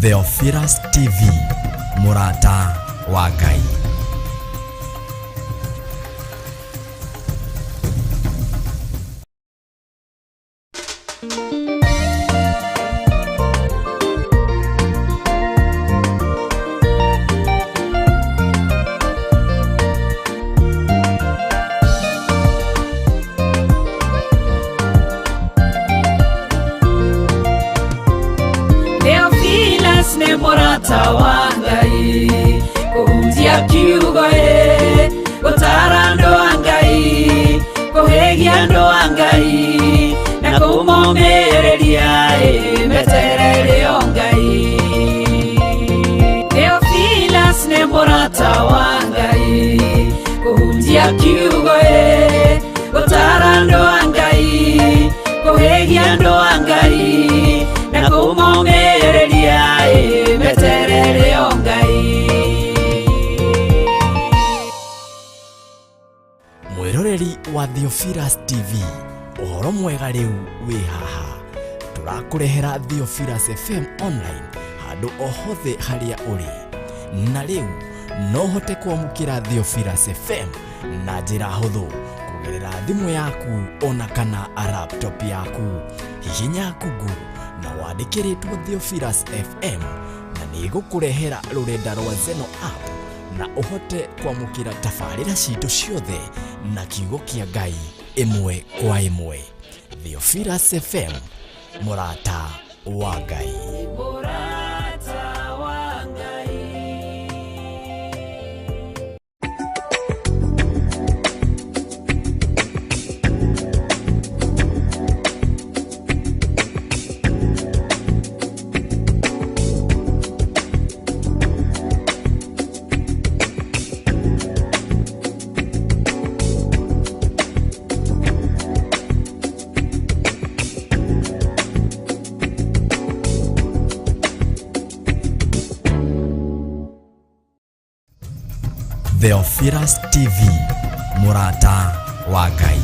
Theophilus TV, mũrata wa Ngai. Theophilus nĩ mũrata wa Ngai, kũhunjia kiugo ĩ, gũtara andũ a Ngai, kũhĩgia andũ a Ngai, na kũmomĩrĩria ĩ, meterere o Ngai. Theophilus nĩ mũrata wa Ngai, kũhunjia kiugo ĩ, gũtara andũ a Ngai, kũhĩgia andũ a Ngai, na kũmomĩrĩria ĩ, meterere o Ngai. Mwĩroreri wa Theophilus TV, ũhoro mwega rĩu wĩ haha. Tũrakũrehera Theophilus FM online handũ o hothe harĩa ũrĩ. Na rĩu no ũhote kwamũkĩra Theophilus FM na njĩra hũthũ kũgerera thimũ yaku ona kana laptop yaku. Hihinya Google na wandĩke rĩtwa Theophilus FM na nĩ ĩgũkũrehera rũrenda rwa Zeno app na ũhote kwamũkĩra tabarĩra citũ ciothe na kiugo kĩa Ngai ĩmwe kwa ĩmwe. Theophilus FM, mũrata wa Ngai. Mũrata wa Ngai. Theophilus TV, mũrata wa Ngai.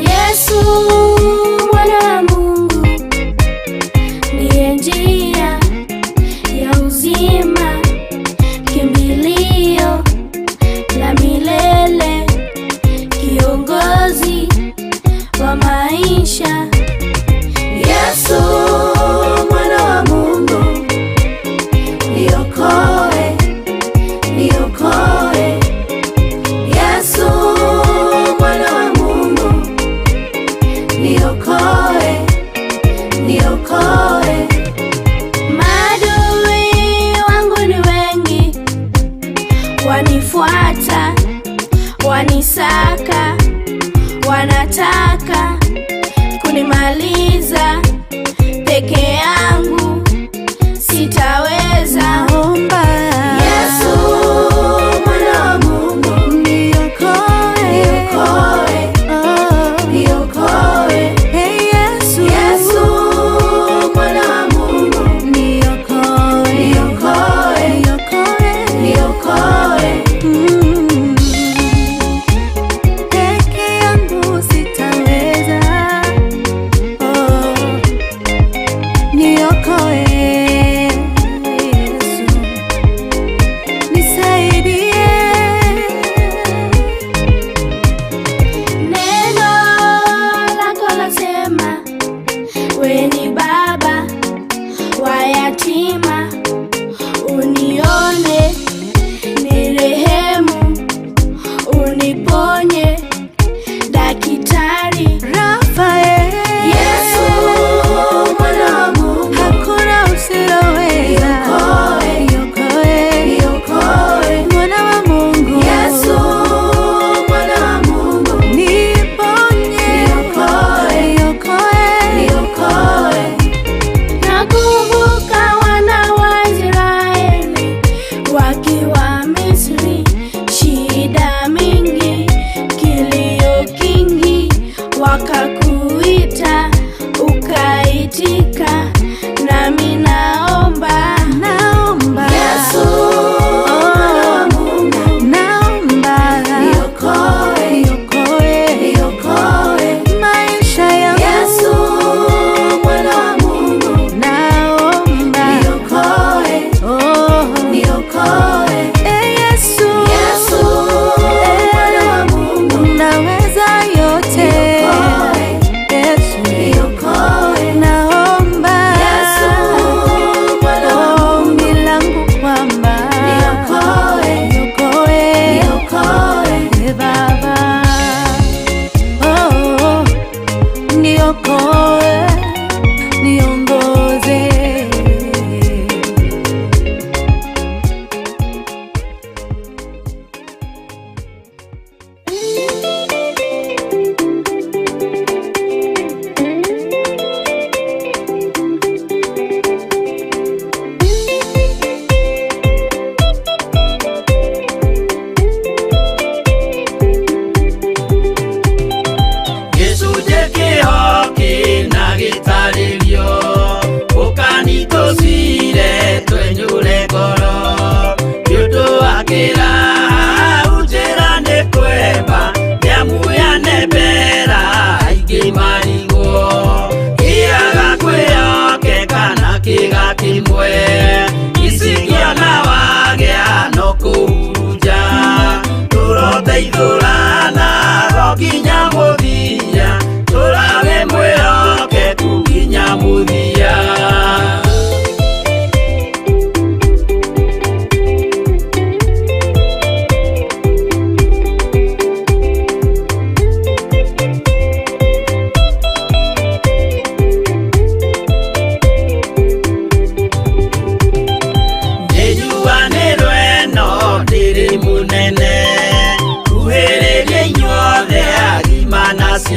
Yesu mwana wa Mungu ndiye njia ya uzima, kimbilio la milele, kiongozi wa maisha. Yesu mwana wa Mungu, niokoe, niokoe. Yesu mwana wa Mungu, niokoe, niokoe. Maadui wangu ni wengi, wanifuata, wanisaka, wanataka kunimaliza. Peke yangu sitaweza. Omba. Yesu mwana wa Mungu, Niokoe. niokoe, Oh. niokoe. Hey, Yesu. Yesu mwana wa Mungu, Niokoe. niokoe, Niokoe. niokoe. Peke yangu sitaweza. Oh,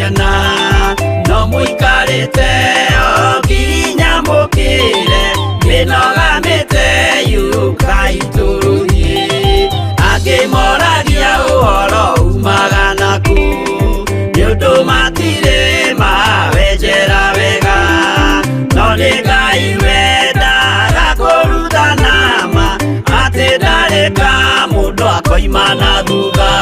ciana no mũikarĩte o nginya mũkĩre mĩnoga mĩte yũkai tũrũthiĩ angĩ moragia ũhoro umaga naku nĩ ũndũ matirĩ mawenjera wega no nĩ Ngai wendaga kũrutana ma atĩ ndarĩ ka mũndũ akoima na thutha.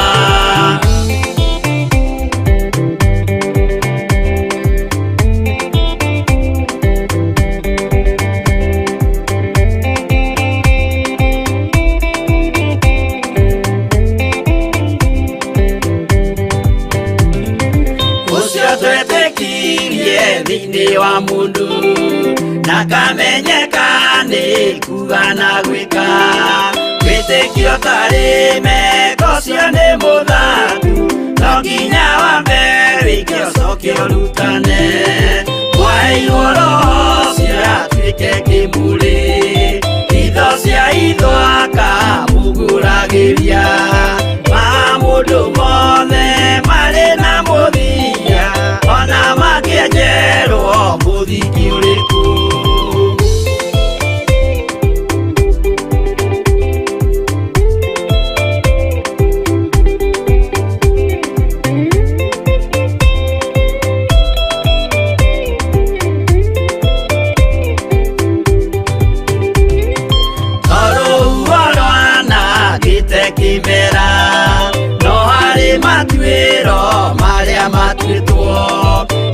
Ũcio twetĩkirie thĩinĩ wa mũndũ na kamenyeka nĩ kuga na gwĩka wĩtĩkio tarĩ meko ũcio nĩ mũthaku no nginya wambe wĩke ũcoke ũrutane mwaheirwo roho ũcio atuĩke kĩmũrĩ itho cia itho akamũgũragĩria ma mũndũ mothe marĩ na mũthia ona makĩenjerwo mũthingi ũrĩkũ. Tondũ rwanangĩte kĩmera no harĩ matuĩro marĩa matuĩtwo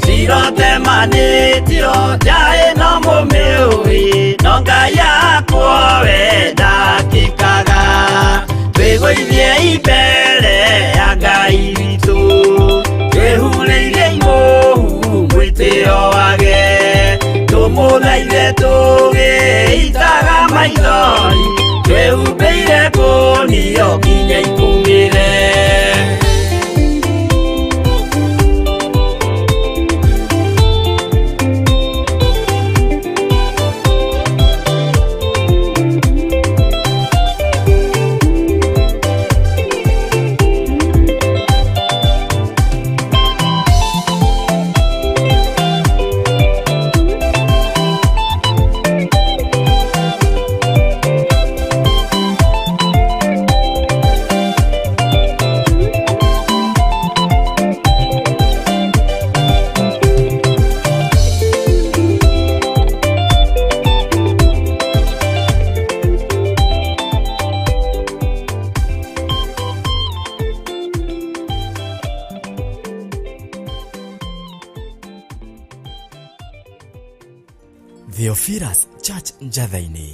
cirotemanĩtio njaĩ no mũmĩũĩ no Ngai akwo we ndakĩkaga twĩgũithie mbere ya Ngai witũ twĩhurĩire imũhu mwĩtĩo wage tũmũthaithe tũgĩitaga maithori twĩhumbĩire kũnio nginya ikũmĩre. Theophilus Church Njatha-inĩ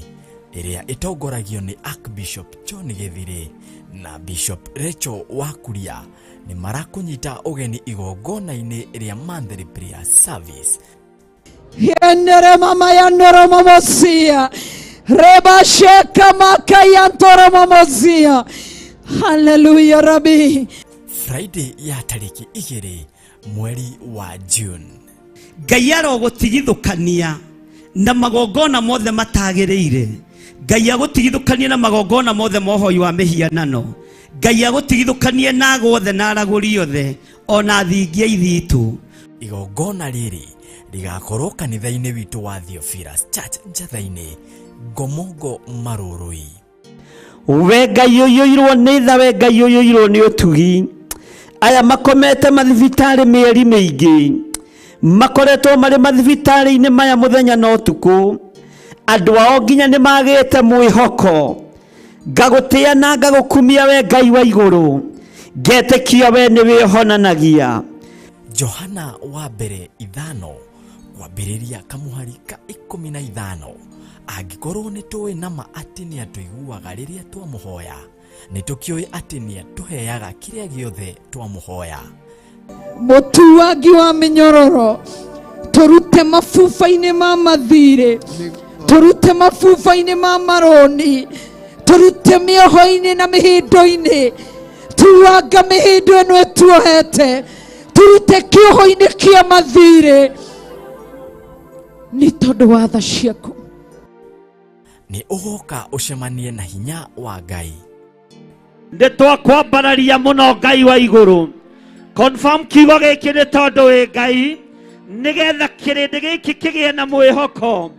ĩrĩa ĩtongoragio nĩ Archbishop John Gĩthirĩ na Bishop Rachel Wakuria nĩ marakũnyita ũgeni igongona-inĩ rĩa monthly prayer service. Yenere mama yanoro mamosia. Reba sheka maka yantoro mamosia. Hallelujah Rabbi. Friday ya tarĩki 2 mweri wa June. Ngai arogũtigithũkania na magongona mothe matagĩrĩire. Ngai agũtigithũkanie na magongona mothe ma ũhoi wa mĩhianano. Ngai agũtigithũkanie na ago othe na aragũri othe ona thingia ithitũ. Igongona rĩrĩ rĩgakorwo kanitha-inĩ witũ wa Theophilus Church Njatha-inĩ, Ngomongo Marũrũi. We Ngai ũiyũirwo nĩ tha, we Ngai ũiyũirwo nĩ ũtugi. Aya makomete mathibitarĩ mĩeri mĩingĩ, makoretwo marĩ mathibitarĩ-inĩ maya mũthenya na ũtukũ. Andũ ao nginya nĩ magĩte mwĩhoko. Ngagũtĩa na ngagũkumia we Ngai wa igũrũ, ngetĩkia we nĩ wĩhonanagia. Johana wa mbere 5 kwambĩrĩria kamũhari ka 15. Angĩkorwo nĩ tũĩ nama atĩ nĩ atũiguaga rĩrĩa twamũhoya, nĩ tũkĩũĩ atĩ nĩ atũheaga kĩrĩa gĩothe twamũhoya. Mũtuangi wa mĩnyororo, tũrute mabuba-inĩ ma mathirĩ, tũrute mabuba-inĩ ma marũni, tũrute mĩoho-inĩ na mĩhĩndo-inĩ, tuanga mĩhĩndo ĩno ĩtuohete, tũrute kĩoho-inĩ kĩa mathirĩ nĩ tondũ wa tha ciaku. Nĩ ũgoka ũcemanie na hinya wa Ngai. Nĩ twakwambararia mũno Ngai wa igũrũ, Confirm kiugo gĩkĩ nĩ tondũ wĩ Ngai, nĩgetha kĩrĩndĩ gĩkĩ kĩgĩe na mwĩhoko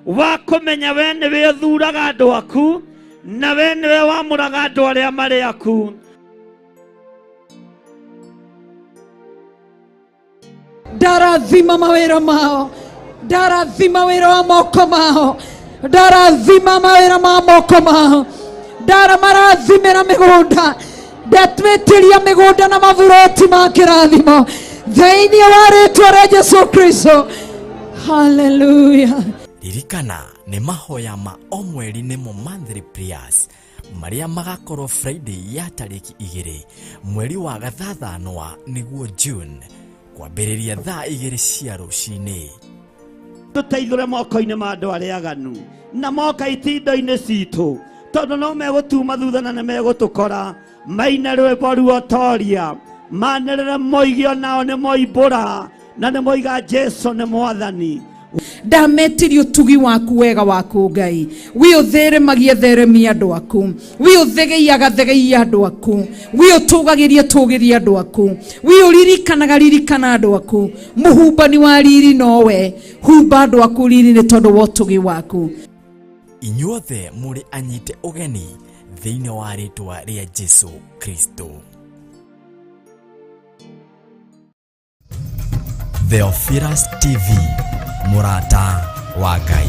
wa kũmenya we nĩwe ũthuraga andũ aku na we nĩwe wamũraga andũ arĩa marĩ aku. Ndarathima mawĩra mao, ndarathima wĩra wa moko mao, ndarathima mawĩra ma moko mao, ndaramarathimĩra mĩgũnda, ndatwĩtĩria mĩgũnda na maburoti ma kĩrathimo thĩinĩ wa rĩtwa rĩa Jesu Kristo. Haleluya. Ririkana nĩ mahoya ma o mweri nĩmo monthly prayers marĩa magakorwo Friday ya tarĩki 2 mweri wa gathathanwa nĩguo June kwambĩrĩria thaa 2 cia rũcinĩ. Tũteithũre moko-inĩ ma andũ arĩa aganu na moka itindo-inĩ citũ, tondũ no megũtuma thutha na nĩ megũtũkora. Maine rwĩmbo ruotoria, manĩrĩre moige onao nĩ moimbũra na nĩ moiga Jesu nĩ Mwathani. Ndametirie ũtugi waku wega waku Ngai, wi ũtheremagia theremia andũ aku, wi ũthegeiaga thegeia andũ aku, wi ũtũgagĩria tũgĩria andũ aku, wi ũririkanaga ririkana andũ aku. Mũhumbani wa riri nowe, humba andũ aku riri nĩ tondũ wa ũtugi waku. Inyuothe mũrĩ anyite ũgeni thĩinĩ wa rĩtwa rĩa Jesu Kristo. Theophilus TV, mũrata wa Ngai.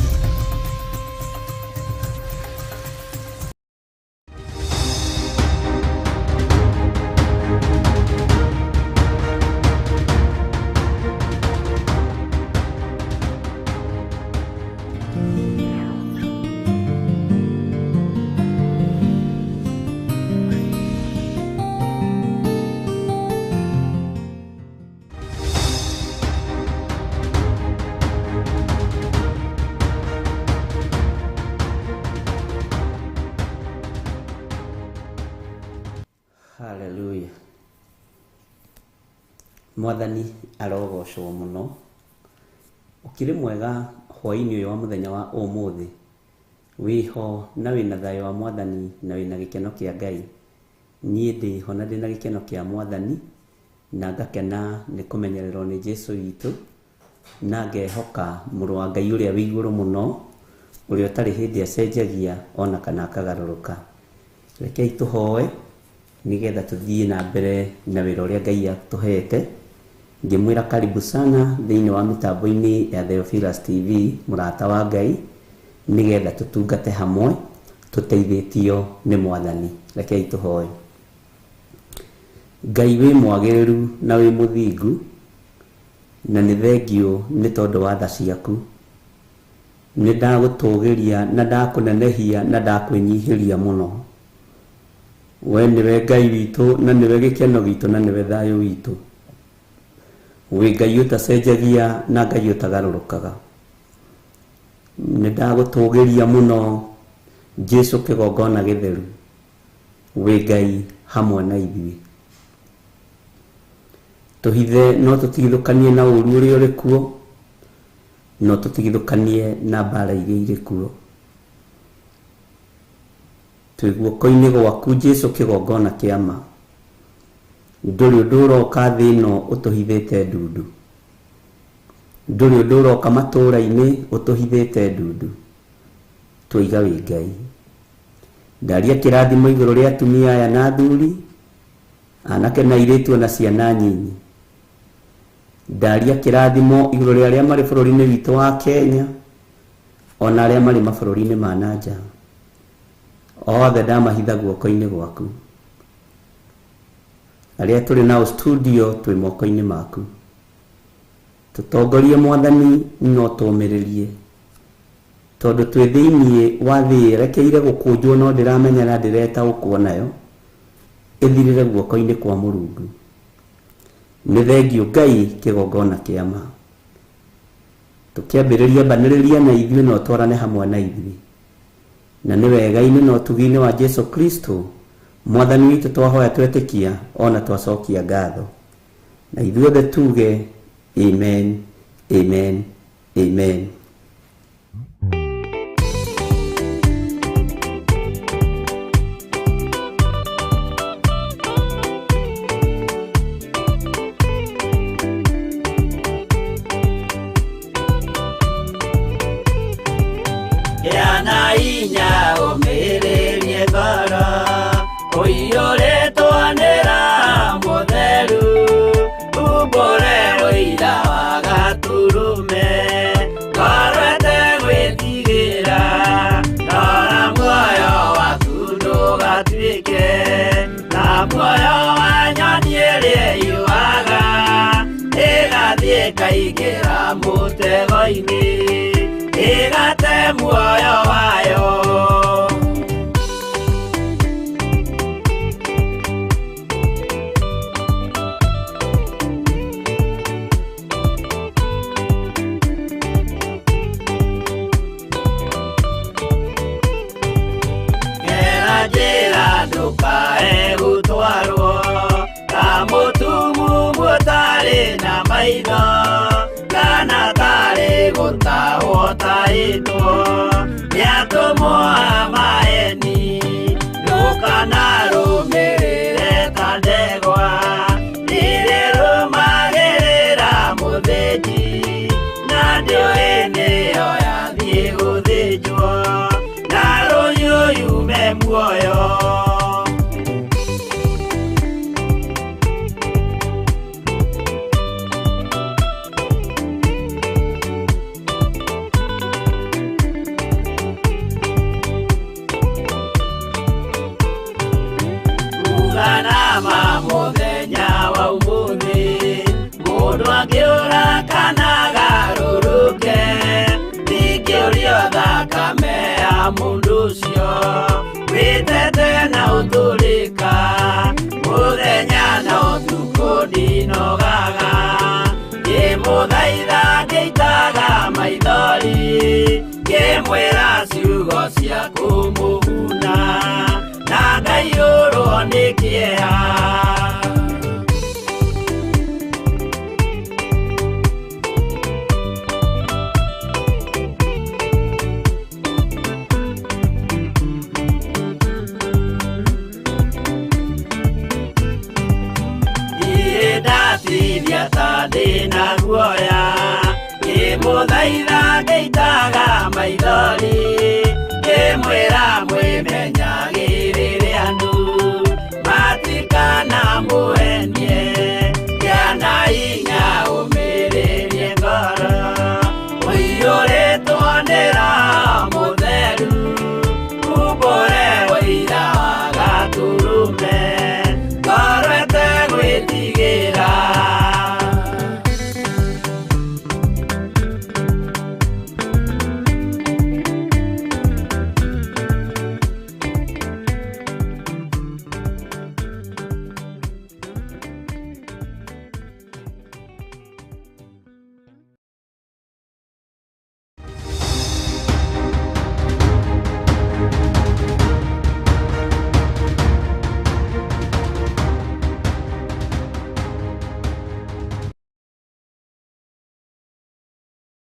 Hallelujah. Mwathani arogocwo mũno. Ũkĩrĩ mwega hwaĩ-inĩ ũyũ wa mũthenya wa ũmũthĩ, wĩho na wĩna thayũ wa Mwathani na wĩna gĩkeno kĩa Ngai. Niĩ ndĩho na ndĩna gĩkeno kĩa Mwathani na ngakena nĩ kũmenyererwo nĩ Jesu witũ, na ngehoka mũrũ wa Ngai ũrĩa wĩ igũrũ mũno, ũrĩa ũtarĩ hĩndĩ acenjagia ona kana akagarũrũka. Rekei tũhoe nĩgetha tũthiĩ na mbere na wĩra ũrĩa Ngai atũhete. Ngĩmwĩra karibu sana thĩinĩ wa mĩtambo-inĩ ya Theophilus TV, mũrata wa Ngai, nĩgetha tũtungate hamwe tũteithĩtio nĩ Mwathani. Rekei tũhoe. Ngai wĩ mwagĩrĩru na wĩ mũthingu, na nĩ thengiũ nĩ tondũ wa tha ciaku. Nĩ ndagũtũgĩria na ndakũnenehia na ndakwĩnyihĩria mũno. We nĩwe Ngai witũ na nĩwe gĩkeno gitũ na nĩwe thayũ witũ. Wĩ Ngai ũtacenjagia na Ngai ũtagarũrũkaga. Nĩ ndagũtũgĩria mũno Jesu kĩgongona gĩtheru. Wĩ Ngai hamwe na ithuĩ. Tũhithe no tũtigithũkanie na ũru ũrĩa ũrĩ kuo, no tũtigithũkanie na mbara iria irĩ kuo. Twĩ guoko-inĩ gwaku Jesu kĩgongona kĩa ma. Ndũrĩ ũndũ ũroka thĩ ĩno ũtũhithĩte ndundu. Ndũrĩ ũndũ ũroka matũũra-inĩ ũtũhithĩte ndundu. Tũiga wĩ Ngai. Ndaria kĩrathimo igũrũ rĩa atumia aya na athuri, anake na airĩtu ona ciana nyinyi. Ndaria kĩrathimo igũrũ rĩa arĩa marĩ bũrũri-inĩ witũ wa Kenya, ona arĩa marĩ mabũrũri-inĩ ma na nja. Othe ndamahitha guoko-inĩ gwaku. Arĩa tũrĩ nao studio twĩ moko-inĩ maku. Tũtongorie Mwathani no tũmĩrĩrie, tondũ twĩ thĩinĩ wa thĩ yerekeire gũkũnjwo no ndĩramenya na ndĩretaũkwo nayo, ĩthirĩre guoko-inĩ kwa Mũrungu. Nĩ thengiũ Ngai kĩgongona kĩa ma. Tũkĩambĩrĩria mbanĩrĩria na ithuĩ no twarane hamwe na ithuĩ. Na nĩ wega-inĩ na ũtugi-inĩ wa Jesu Kristo Mwathani witũ twahoya twetĩkia ona twacokia ngatho. Na ithuothe tuge amen, amen, amen. inya ũmĩrĩrie ngoro ũiyũrĩtwo nĩ Roho Mũtheru umbũre ũira wa Gatũrũme ngoro ĩtegwĩtigĩra rora muoyo waku ndũgatuĩke ta muoyo wa nyoni ĩrĩa ĩyũaga ĩgathiĩ ĩkaingĩra mũtego-inĩ ĩgate muoyo wayo. Gera njĩra ndũkae gũtwarwo ta mũtumumu ũtarĩ na maitho kana tarĩ gũtahwo tahĩtwo nĩ atũmwo a maeni ndũkanarũmĩrĩre ta ndegwa irĩrũmagĩrĩra mũthĩnji na ndĩũĩ nĩyo yathiĩ gũthĩnjwo na rũhiũ yume muoyo. Uganama mũthenya wa ũmũthĩ mũndũ angĩũra kana agarũrũke ndingĩũrio thakame ya mũndũ ũcio wĩtete na ũtũrĩka mũthenya na ũtukũ ndinogaga ngĩmũthaitha ngĩitaga maithori ngĩmwĩra ciugo cia kũmũguna na ngaiyũrwo nĩ kĩeha. Niĩ ndatithia ta ndĩna guoya ngĩmũthaitha ngĩitaga maithori ngĩmwĩra mwĩmenyagĩrĩre andũ matikanamũhenie kĩana inya ũmĩrĩrie ngoro ũiyũrĩtwo nĩ Roho Mũtheru umbũre ũira wa Gatũrũme ngoro ĩtegwĩtigĩra.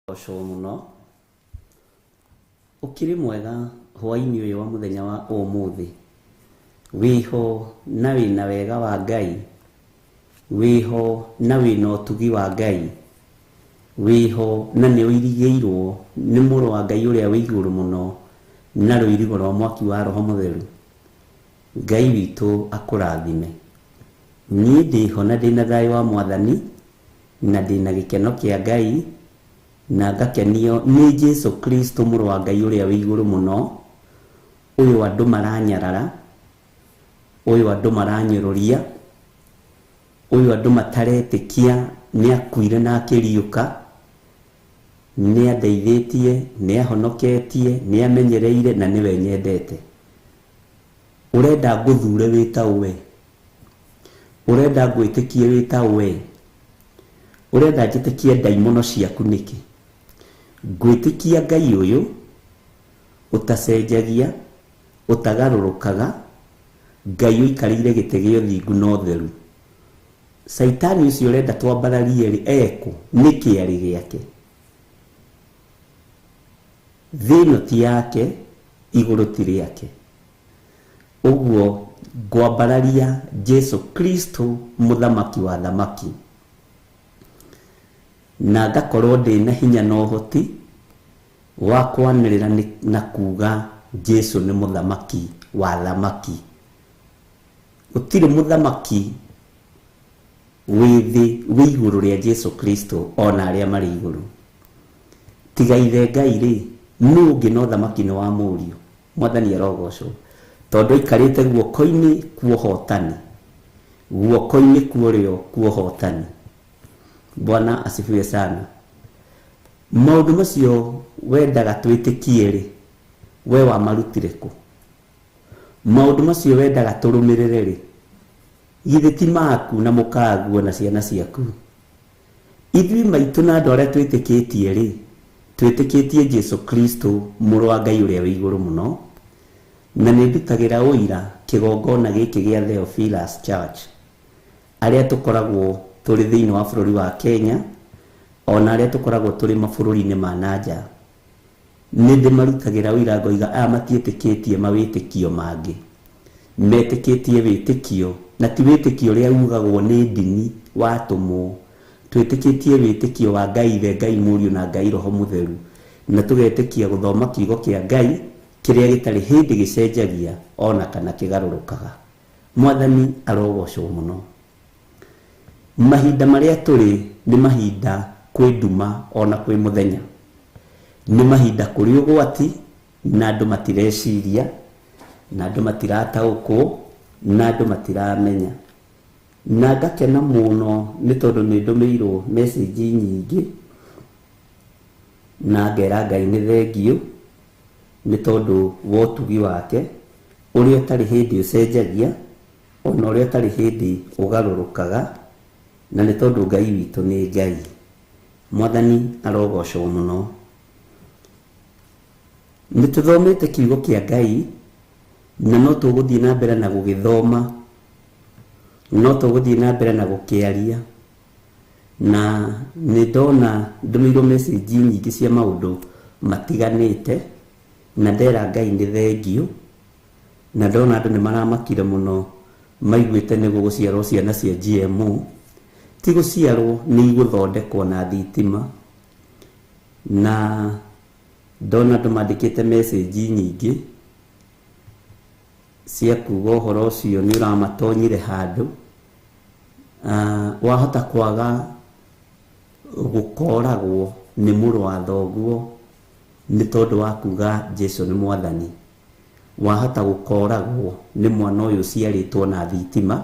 Gocwo mũno ũkĩrĩ mwega hwaĩ-inĩ ũyũ wa mũthenya wa ũmũthĩ wĩho na wĩna wega wa Ngai wĩho na wĩna ũtugi wa Ngai wĩho na nĩ ũirigĩirwo nĩ mũrũ wa Ngai ũrĩa wĩ igũrũ mũno na rũirigo rwa mwaki wa Roho Mũtheru. Ngai witũ akũrathime. Niĩ ndĩho na ndĩna thayũ wa Mwathani na ndĩna gĩkeno kĩa Ngai na ngakenio nĩ Jesu Kristo mũrũ wa Ngai ũrĩa wĩ igũrũ mũno ũyũ andũ maranyarara ũyũ andũ maranyũrũria ũyũ andũ mataretĩkia nĩ akuire na akĩriũka nĩ andeithĩtie nĩ ahonoketie nĩ amenyereire na nĩwe nyendete. Ũrenda ngũthure wĩ ta ũwe, ũrenda ngwĩtĩkie wĩ ta ũwe, ũrenda njĩtĩkie ndaimono ciaku nĩkĩ? Ngwĩtĩkia Ngai ũyũ ũtacenjagia ũtagarũrũkaga Ngai ũikarĩire gĩtĩ gĩa ũthingu na ũtheru. Caitani ũcio ũrenda twambararie rĩ ekũ nĩkĩ arĩ gĩake? Thĩ ĩno ti yake, igũrũ ti rĩake. Ũguo ngwambararia Jesu Kristo mũthamaki wa thamaki na ngakorwo ndĩna hinya na ũhoti wa kwanĩrĩra na kuga Jesu nĩ mũthamaki wa thamaki. Gũtirĩ mũthamaki wĩ thĩ wĩ igũrũ rĩa Jesu Kristo ona arĩa marĩ igũrũ. Tiga ithe Ngai rĩ, nũ ũngĩ no thamaki nĩ wa mũriũ. Mwathani arogocwo tondũ aikarĩte guoko-inĩ kwa ũhotani, guoko-inĩ kwa ũrĩo kwa ũhotani. Bwana asifiwe sana. Maũndũ macio wendaga twĩtĩkie rĩ, we wamarutire kũ? Maũndũ macio wendaga tũrũmĩrĩre rĩ, githĩ ti maku na mũkaguo na ciana ciaku? Ithuĩ maitũ na andũ arĩa twĩtĩkĩtie rĩ, twĩtĩkĩtie Jesu Kristo mũrũ wa Ngai ũrĩa wĩ igũrũ mũno, na nĩ ndutagĩra ũira kĩgongona gĩkĩ gĩa Theophilus Church, arĩa tũkoragwo tũrĩ thĩinĩ wa bũrũri wa Kenya, ona arĩa tũkoragwo tũrĩ mabũrũri-inĩ ma na nja. Nĩ ndĩmarutagĩra ũira ngoiga aya matiĩtĩkĩtie mawĩtĩkio mangĩ, metĩkĩtie wĩtĩkio, na ti wĩtĩkio ũrĩa ugagwo nĩ ndini watũmwo. Twĩtĩkĩtie wĩtĩkio wa Ngai Ithe, Ngai Mũriũ na Ngai Roho Mũtheru, na tũgetĩkia gũthoma kiugo kĩa Ngai kĩrĩa gĩtarĩ hĩndĩ gĩcenjagia ona kana kĩgarũrũkaga. Mwathani arogocwo mũno. Mahinda marĩa tũrĩ nĩ mahinda kwĩ nduma ona kwĩ mũthenya, nĩ mahinda kũrĩ ũgwati, na andũ matireciria, na andũ matirataũkwo, na andũ matiramenya. Na ngakena mũno nĩ tondũ nĩ ndũmĩirwo message nyingĩ, na ngera Ngai nĩ thengiũ nĩ tondũ wa ũtugi wake ũrĩa ũtarĩ hĩndĩ ũcenjagia, ona ũrĩa ũtarĩ hĩndĩ ũgarũrũkaga, na nĩ tondũ Ngai witũ nĩ Ngai. Mwathani arogocwo mũno. Nĩ tũthomete kiugo kĩa Ngai, na no tũgũthiĩ na mbere na gũgĩthoma, no tũgũthiĩ na mbere na gũkĩaria. Na nĩ ndona ndũmĩirwo message nyingĩ cia maũndũ matiganĩte, na ndera Ngai nĩ thengiũ, na ndona andũ nĩ maramakire mũno maiguĩte nĩ gũgũciarwo ciana cia GMO. Ti gũciarwo, nĩ igũthondekwo na thitima. Na ndona andũ mandĩkĩte message nyingĩ cia kuga ũhoro ũcio nĩ ũramatonyire handũ. Wahota kwaga gũkoragwo nĩ mũrũ wa thoguo nĩ tondũ wa kuga Jesu nĩ mwathani. Wahota gũkoragwo nĩ mwana ũyũ ũciarĩtwo na thitima,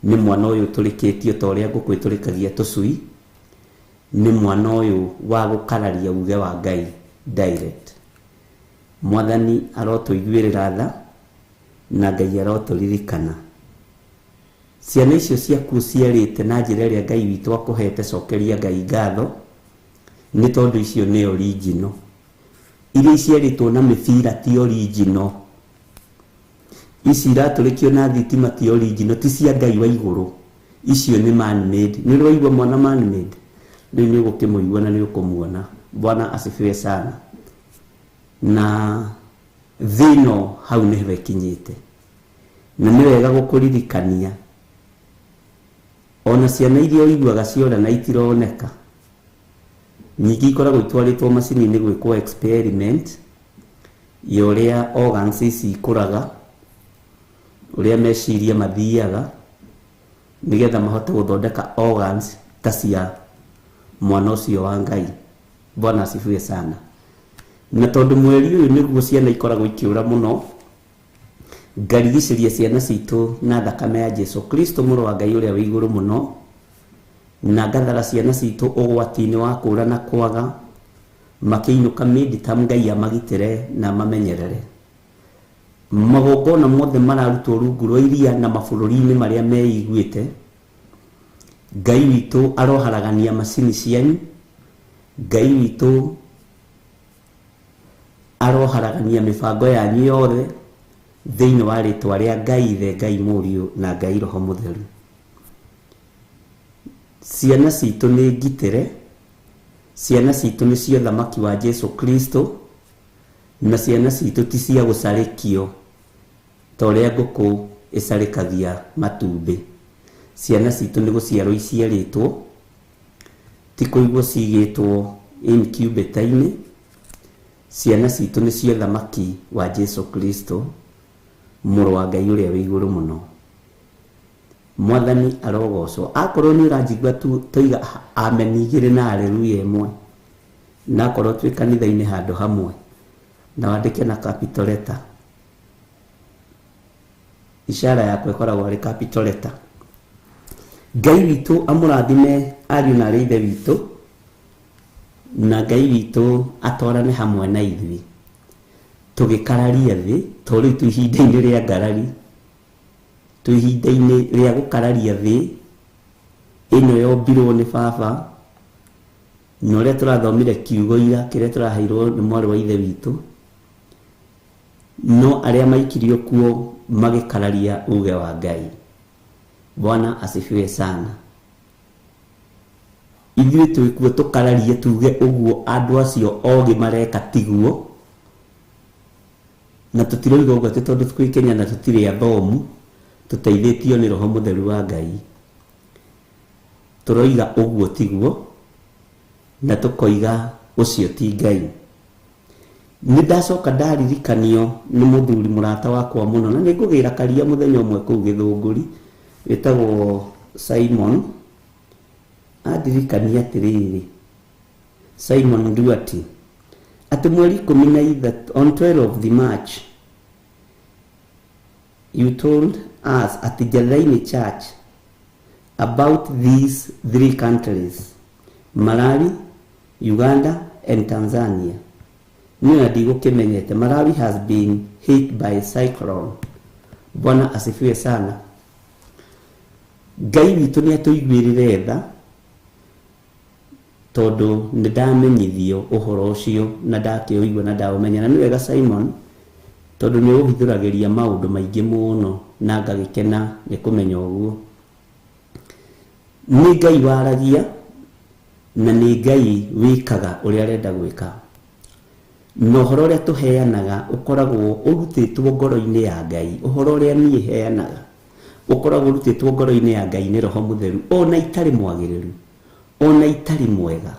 nĩ mwana ũyũ ũtũrĩkĩtio ta ũrĩa ngũkũ ĩtũrĩkagia tũcui, nĩ mwana ũyũ wa gũkararia uge wa Ngai direct. Mwathani arotũiguĩrĩra tha, na Ngai arotũririkana. Ciana icio ciaku ũciarĩte na njĩra ĩrĩa Ngai witũ akũhete, cokeria Ngai ngatho, nĩ tondũ icio nĩ original. Iria iciarĩtwo na mĩbira ti original. Ici iratũrĩkio na thitima ti original, ti cia Ngai wa igũrũ. Icio nĩ man made. Nĩ ũraigua mwana man made? Rĩu nĩ ũgũkĩmũigua na nĩ ũkũmuona. Bwana asifiwe sana. Na thĩ ĩno hau nĩho ĩkinyĩte. Na nĩ wega gũkũririkania ona ciana iria ũiguaga ciora na itironeka, nyingĩ ikoragwo itwarĩtwo macini-inĩ gwĩkwo experiment ya ũrĩa organs ici ikũraga, ũrĩa meciria mathiaga, nĩgetha mahote gũthondeka organs ta cia mwana ũcio wa Ngai. Bwana asifiwe sana. Na tondũ mweri ũyũ nĩguo ciana ikoragwo ikĩũra mũno, ngarigicĩria ciana citũ na thakame ya Jesu Kristo mũrũ wa Ngai ũrĩa wĩ igũrũ mũno, na ngathara ciana citũ ũgwati-inĩ wa kũũra na kwaga, makĩinũka mid-term Ngai amagitĩre na amamenyerere. Magongona mothe mararutwo rungu rwa iria na mabũrũri-inĩ marĩa meiguĩte, Ngai witũ aroharagania macini cianyu, Ngai witũ aroharagania mĩbango yanyu yothe thĩinĩ wa rĩtwa rĩa Ngai Ithe, Ngai Mũriũ na Ngai Roho Mũtheru. Ciana citũ nĩ ngitĩre, ciana citũ nĩ cia ũthamaki wa Jesu Kristo, na ciana citũ ti cia gũcarĩkio ta ũrĩa ngũkũ ĩcarĩkagia matumbĩ. Ciana citũ nĩ gũciarwo iciarĩtwo, ti kũigwo cigĩtwo incubator-inĩ. Ciana citũ nĩcio thamaki wa Jesu Kristo, mũrũ wa Ngai ũrĩa wĩ igũrũ mũno. Mwathani arogocwo. Akorwo nĩ ũranjigua tu toiga amen igĩrĩ na haleluya ĩmwe, na akorwo twĩ kanitha-inĩ handũ hamwe, na wandĩke na capital letter. Ishara yakwa ĩkoragwo arĩ capital letter. Ngai witũ amũrathime ariũ na arĩ ithe witũ, na Ngai witũ atwarane hamwe na ithuĩ tũgĩkararia thĩ, tondũ rĩu twĩ ihinda-inĩ rĩa ngarari, twĩ ihinda-inĩ rĩa gũkararia thĩ ĩno yombirwo nĩ baba, na ũrĩa tũrathomire kiugo ira kĩrĩa tũraheirwo nĩ mwarĩ wa ithe witũ, no arĩa maikirio kuo magĩkararia uge wa Ngai. Bwana asifiwe sana. Ithuĩ twĩkuo tũkararie tuge ũguo andũ acio ogĩ mareka tiguo, na tũtiroiga ũguo atĩ tondũ twĩ Kenya na tũtirĩ athomu, tũteithĩtio nĩ Roho Mũtheru wa Ngai. Tũroiga ũguo tiguo, na tũkoiga ũcio ti Ngai. Nĩ ndacoka ndaririkanio nĩ mũthuri mũrata wakwa mũno, na nĩ ngũgĩra karia mũthenya ũmwe kũu Gĩthũngũri, wĩtagwo Simon. Andirikania atĩrĩrĩ, Simon Nduati, atĩ mweri ikũmi na ithatũ, on 12 of the March, you told us at Jathaini Church about these three countries, Malawi, Uganda, and Tanzania. Niĩ ona ndigũkĩmenyete. Malawi has been hit by cyclone. Bwana asifiwe sana. Ngai witũ nĩ atũiguĩrĩre tha, tondũ nĩ ndamenyithio ũhoro ũcio na ndakĩũigua na ndaũmenya. Na nĩ wega Simon, tondũ nĩ ũhithũragĩria maũndũ maingĩ mũno na ngagĩkena nĩ kũmenya ũguo. Nĩ Ngai waragia na nĩ Ngai wĩkaga ũrĩa arenda gwĩka. Na ũhoro ũrĩa tũheanaga ũkoragwo ũrutĩtwo ngoro-inĩ ya Ngai. Ũhoro ũrĩa niĩ heanaga ũkoragwo ũrutĩtwo ngoro-inĩ ya Ngai nĩ Roho Mũtheru, ona itarĩ mwagĩrĩru, ona itarĩ mwega,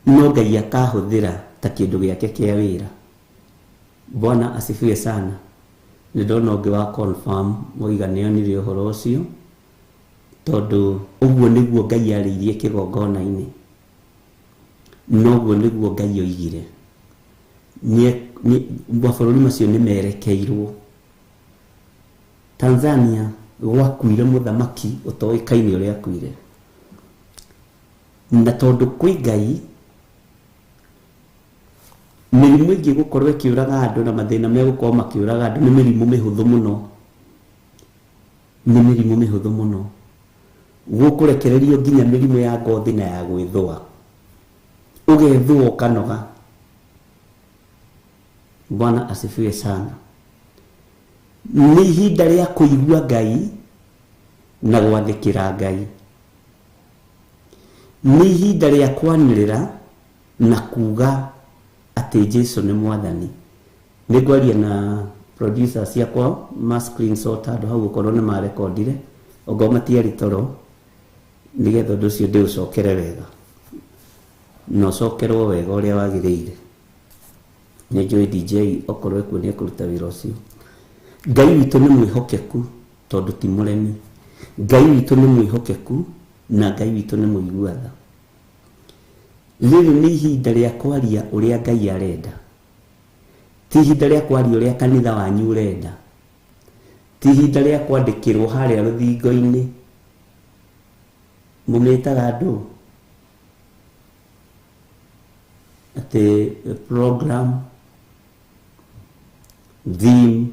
no Ngai akahũthĩra ta kĩndũ gĩake kĩa wĩra. Bwana asifiwe sana. Nĩ ndona ũngĩ wa confirm moiga nĩ onire ũhoro ũcio, tondũ ũguo nĩguo Ngai arĩirie kĩgongona-inĩ, noguo nĩguo Ngai oigire. Mabũrũri macio nĩ merekeirwo. Tanzania gwakuire mũthamaki ũtoĩkaine ũrĩa akuire, na tondũ kwĩ Ngai, mĩrimũ ĩngĩ gũkorwo ĩkĩũraga andũ na mathĩna megũkorwo makĩũraga andũ nĩ mĩrimũ mĩhũthũ mũno, nĩ mĩrimũ mĩhũthũ mũno. Gũkũrekererio nginya mĩrimũ ya ngothi na ya gwĩthũa, ũgethũa ũkanoga. Bwana asifiwe sana. Nĩ ihinda rĩa kũigua Ngai na gwathĩkĩra Ngai. Nĩ ihinda rĩa kwanĩrĩra na kuga atĩ Jesu nĩ mwathani. Nĩ ngwaria na producer ciakwa ma screenshot handũ hau gũkorwo nĩ marekondire, ongorwo matiarĩ toro, nĩgetha ũndũ ũcio ndĩũcokere wega na ũcokerwo wega ũrĩa wagĩrĩire. Nĩ njũĩ DJ okorwo ekuo nĩ ekũruta wĩra ũcio. Ngai witũ nĩ mwĩhokeku tondũ ti mũremi. Ngai witũ nĩ mwĩhokeku na Ngai witũ nĩ mũigua tha. Rĩrĩ nĩ ihinda rĩa kwaria ũrĩa Ngai arenda, ti ihinda rĩa kwaria ũrĩa kanitha wanyu ũrenda, ti ihinda rĩa kwandĩkĩrwo harĩa rũthingo-inĩ. Mũmĩtaga andũ atĩ program, theme,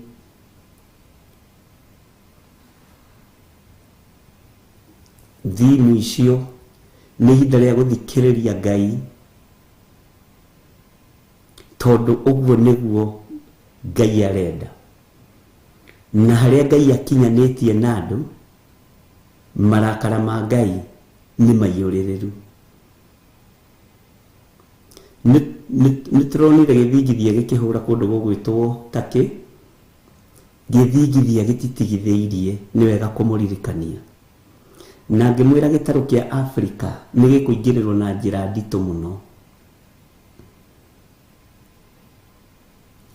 theme icio nĩ ihinda rĩa gũthikĩrĩria Ngai, tondũ ũguo nĩguo Ngai arenda. Na harĩa Ngai akinyanĩtie na andũ, marakara ma Ngai nĩ maiyũrĩrĩru. Nĩ tũronire gĩthingithia gĩkĩhũra kũndũ gũgwĩtwo Turkey, gĩthingithia gĩtitigithĩirie, nĩ wega kũmũririkania. Na ngĩmwĩra gĩtarũ kĩa Afrika nĩ gĩkũingĩrĩrwo na njĩra nditũ mũno.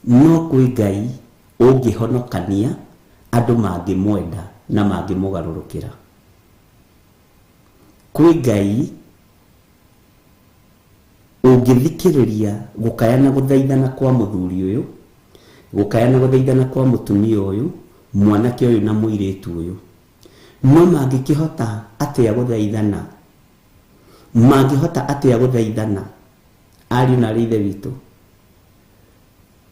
No kwĩ Ngai ũngĩhonokania andũ mangĩmwenda na mangĩmũgarũrũkĩra. Kwĩ Ngai ũngĩthikĩrĩria gũkaya na gũthaithana kwa mũthuri ũyũ, gũkaya na gũthaithana kwa mũtumia ũyũ, mwanake ũyũ na mũirĩtu ũyũ. No mangĩkĩhota atĩa gũthaithana? Mangĩhota atĩa gũthaithana ariũ na arĩ ithe witũ?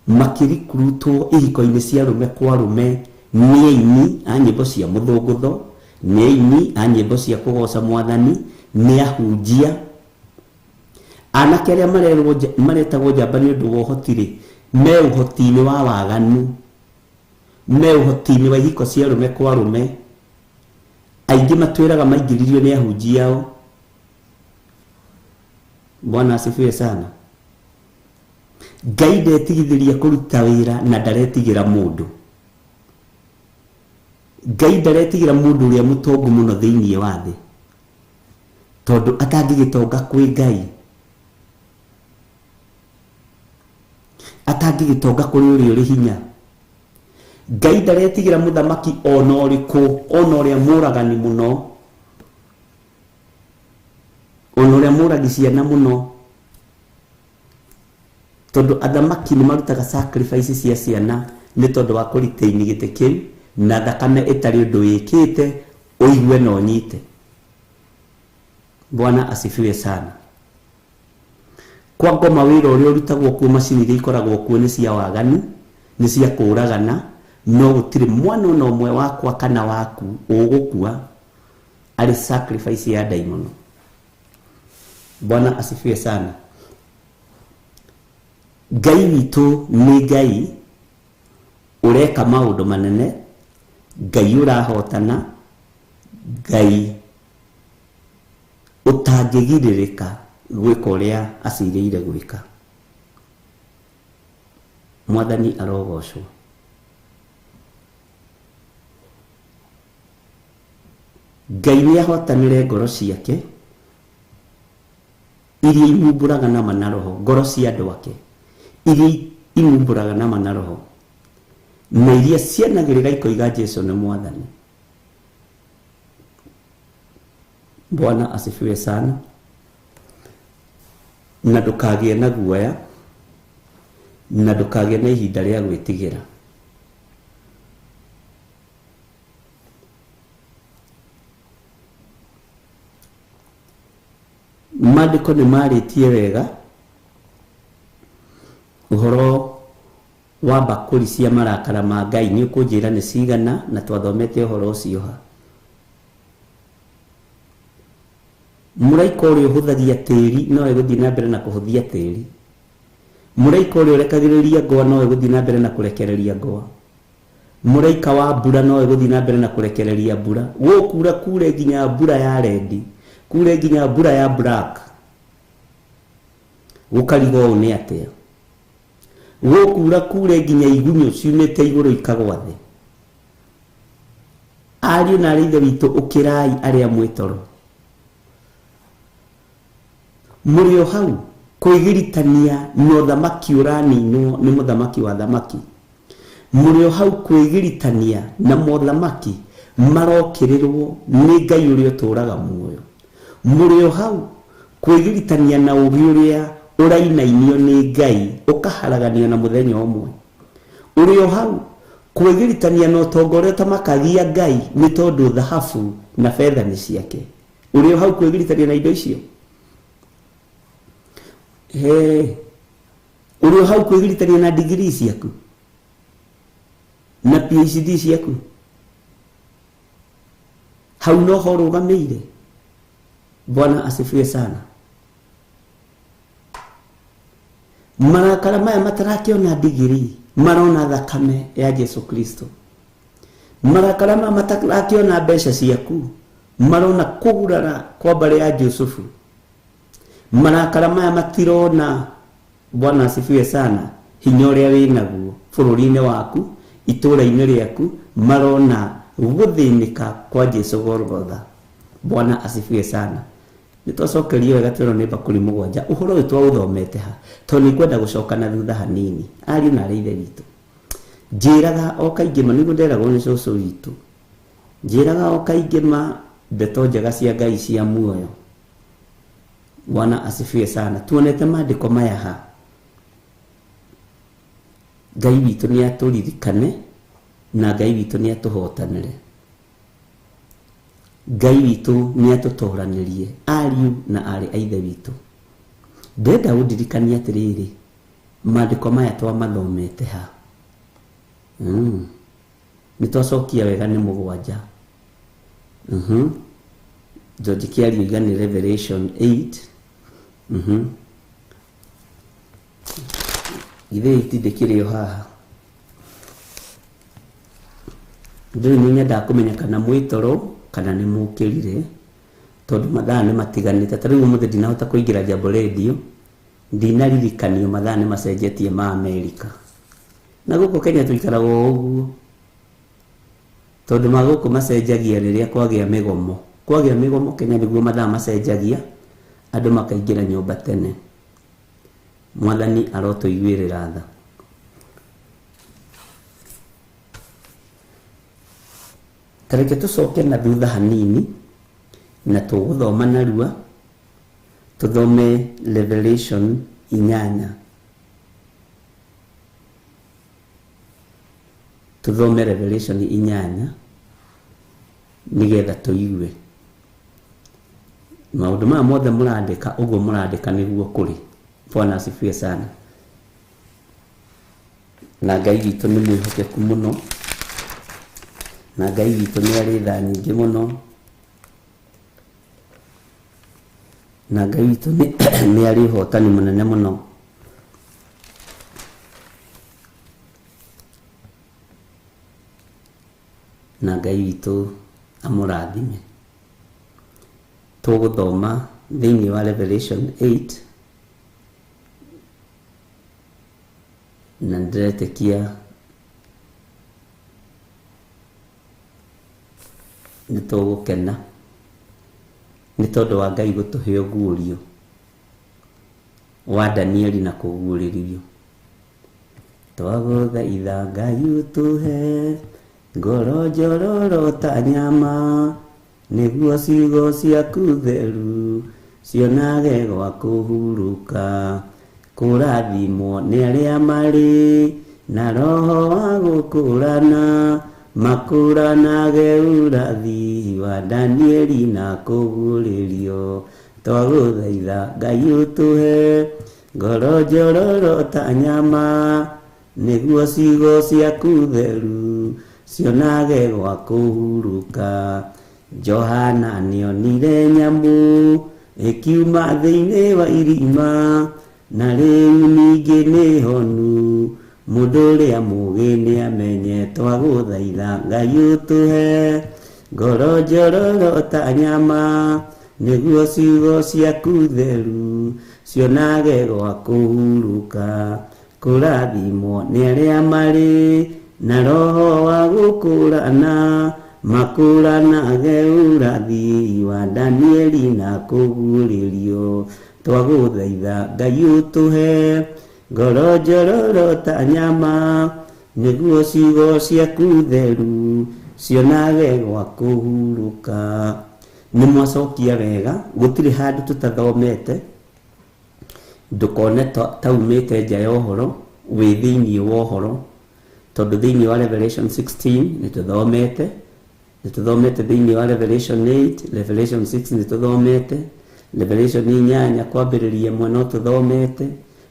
Makĩrikurutwo ihiko-inĩ cia arũme kwa arũme nĩ aini a nyĩmbo cia mũthũngũtho, nĩ aini a nyĩmbo cia kũgoca mwathani, nĩ ahunjia. Anake arĩa maretagwo njamba nĩ ũndũ wa ũhoti rĩ, me ũhoti-inĩ wa waganu, me ũhoti-inĩ wa ihiko cia arũme kwa arũme. Aingĩ matwĩraga maingĩririo nĩ ahunjia ao. Bwana asifiwe sana. Ngai ndetigithĩria kũruta wĩra na ndaretigĩra mũndũ. Ngai ndaretigĩra mũndũ ũrĩa mũtongu mũno thĩinĩ wa thĩ, tondũ atangĩgĩtonga kwĩ Ngai, atangĩgĩtonga kũrĩ ũrĩa ũrĩ hinya. Ngai ndaretigĩra mũthamaki ona ũrĩkũ, ona ũrĩa mũragani mũno, ona ũrĩa mũragi ciana mũno, tondũ athamaki nĩ marutaga sacrifice cia ciana nĩ tondũ wa kũretain gĩtĩ kĩu, na thakame ĩtarĩ ũndũ wĩkĩte ũigue na ũnyite. Bwana asifiwe sana. Kwa ngoma wĩra ũrĩa ũrutagwo kuo, macini iria ikoragwo kuo nĩ cia waganu, nĩ cia kũũragana, no gũtirĩ mwana ona ũmwe wakwa kana waku ũgũkua arĩ sacrifice ya ndaimono. Bwana asifiwe sana. Ngai witũ nĩ Ngai ũreka maũndũ manene, Ngai ũrahotana, Ngai ũtangĩgirĩrĩka gwĩka ũrĩa acirĩire gwĩka. Mwathani arogocwo. Ngai nĩ ahotanire ngoro ciake iria imumbũraga nama na roho, ngoro cia andũ ake iria imumbũraga nama na roho, na iria cianagĩrĩra ikoiga Jesu nĩ mwathani. Bwana asifiwe sana. Na ndũkagĩe na guoya, na ndũkagĩe na ihinda rĩa gwĩtigĩra. Maandĩko nĩ marĩtie wega ũhoro wa mbakũri cia marakara ma Ngai. Nĩ ũkũnjĩra nĩ cigana, na twathomete ũhoro ũcio ha. Mũraika ũrĩa ũhũthagia tĩri no egũthiĩ na mbere na kũhũthia tĩri. Mũraika ũrĩa ũrekagĩrĩria ngũa no egũthiĩ na mbere na kũrekereria ngũa. Mũraika wa mbura no egũthiĩ na mbere na kũrekereria mbura. Gũkura kure nginya mbura ya rendi, kure nginya mbura ya black. Gũkarigwo ũũ nĩ atĩa? Gũkura kure nginya igunyũ ciumĩte igũrũ ikagwa thĩ. Ariũ na arĩ ithe witũ, ũkĩrai arĩa mwĩ toro. Mũrĩ o hau kwĩgiritania na ũthamaki ũraninwo nĩ mũthamaki wa thamaki. Mũrĩ o hau kwĩgiritania na mothamaki marokĩrĩrwo nĩ Ngai ũrĩa ũtũũraga muoyo. Mũrĩ o hau kwĩgiritania na ũũgĩ ũrĩa ũrainainio nĩ Ngai ũkaharaganio na mũthenya ũmwe. Ũrĩ o hau kwĩgiritania na ũtonga ũrĩa ũtamakagia Ngai nĩ tondũ thahabu na betha nĩ ciake. Ũrĩ o hau kwĩgiritania na indo icio. He, ũrĩ o hau kwĩgiritania na degree ciaku na PhD ciaku, hau no ho ũrũgamĩire. Bwana asifiwe sana. Marakara maya matarakĩona degree, marona thakame ya Jesu Kristo. Marakara maya matarakĩona mbeca ciaku, marona kũgurara kwa mbarĩ ya Jusufu. Marakara maya matirona, Bwana asifiwe sana, hinya ũrĩa wĩnaguo bũrũri-inĩ waku, itũũra-inĩ rĩaku, marona gũthĩnĩka kwa Jesu Golgotha. Bwana asifiwe sana. Nĩ twacokerio wega twerwo nĩ mbakũri mũgwanja. Ũhoro ũyũ twaũthomete ha? Tondũ nĩ ngwenda gũcoka na thutha hanini. Ariũ na arĩ ithe witũ. Njĩraga o kaingĩ ma nĩguo nderagwo nĩ cũcũ witũ. Njĩraga o kaingĩ ma ndeto njega cia Ngai cia muoyo. Bwana asifiwe sana. Tuonete maandĩko maya ha? Ngai witũ nĩ atũririkane na Ngai witũ nĩ atũhotanĩre. Ngai witũ nĩ atũtoranĩrie ariũ na arĩ a ithe witũ. Ndĩrenda ũndirikanie atĩrĩrĩ, maandĩko maya twamathomete ha? Nĩ twacokia wega nĩ mũgwanja. George Kĩario oiga nĩ Revelation 8. Githĩ 8 ndĩkĩrĩ o haha? Ndũĩ nĩ nyendaga kũmenya kana mwĩ toro kana nĩ mũkĩrire, tondũ mathaa nĩ matiganĩte. Ta rĩu ũmũthĩ ndinahota kũingĩra Jambo Radio, ndinaririkanio mathaa nĩ macenjetie ma Amerika. Na gũkũ Kenya tũikaraga o ũguo, tondũ ma gũkũ macenjagia rĩrĩa kwagĩa mĩgomo. Kwagĩa mĩgomo Kenya nĩguo mathaa macenjagia, andũ makaingĩra nyũmba tene. Mwathani arotũiguĩrĩra tha. Ta reke tũcoke na thutha hanini na tũgũthoma narua, tũthome Revelation 8. Tũthome Revelation 8 nĩgetha tũigue maũndũ maya mothe mũrandĩka, ũguo mũrandĩka nĩguo kũrĩ. Bwana asifiwe sana. Na Ngai witũ nĩ mwĩhokeku mũno, na Ngai witũ nĩ arĩ tha nyingĩ mũno, na Ngai witũ nĩ arĩ ũhotani mũnene mũno. Na Ngai witũ amũrathime. Tũgũthoma thĩinĩ wa Revelation 8 na ndĩretĩkia nĩ tũgũkena nĩ tondũ wa Ngai gũtũhe ũguũrio wa Danieli na kũguũrĩrio. Twagũthaitha Ngai ũtũhe ngoro njororo ta nyama, nĩguo ciugo ciaku theru cionage gwa kũhurũka. Kũrathimwo nĩ arĩa marĩ na roho wa gũkũrana, makũranage ũrathi wa Danieli na kũguũrĩrio. Twagũthaitha Ngai ũtũhe ngoro njororo ta nyama, nĩguo ciugo ciaku theru cionage gwa kũhurũka. Johana nĩonire nyamũ ĩkiuma thĩinĩ wa irima, na rĩu ningĩ nĩ honu. Mũndũ ũrĩa mũũgĩ nĩamenye. Twagũthaitha Ngai ũtũhe ngoro njororo ta nyama, nĩguo ciugo ciaku theru cionage gwa kũhurũka. Kũrathimwo nĩ arĩa marĩ na roho wa gũkũrana, makũranage ũrathi wa Danieli na kũguũrĩrio. Twagũthaitha Ngai ũtũhe ngoro njororo ta nyama, nĩguo ciugo ciaku theru cionage gwa kũhurũka. Nĩ mwacokia wega, gũtirĩ handũ tũtathomete. Ndũkone taumĩte nja ya ũhoro, wĩ thĩinĩ wa ũhoro, tondũ thĩinĩ wa Revelation 16 nĩ tũthomete, nĩ tũthomete thĩinĩ wa Revelation 8, Revelation 6 nĩ tũthomete, Revelation 8 kwambĩrĩria ĩmwe no tũthomete.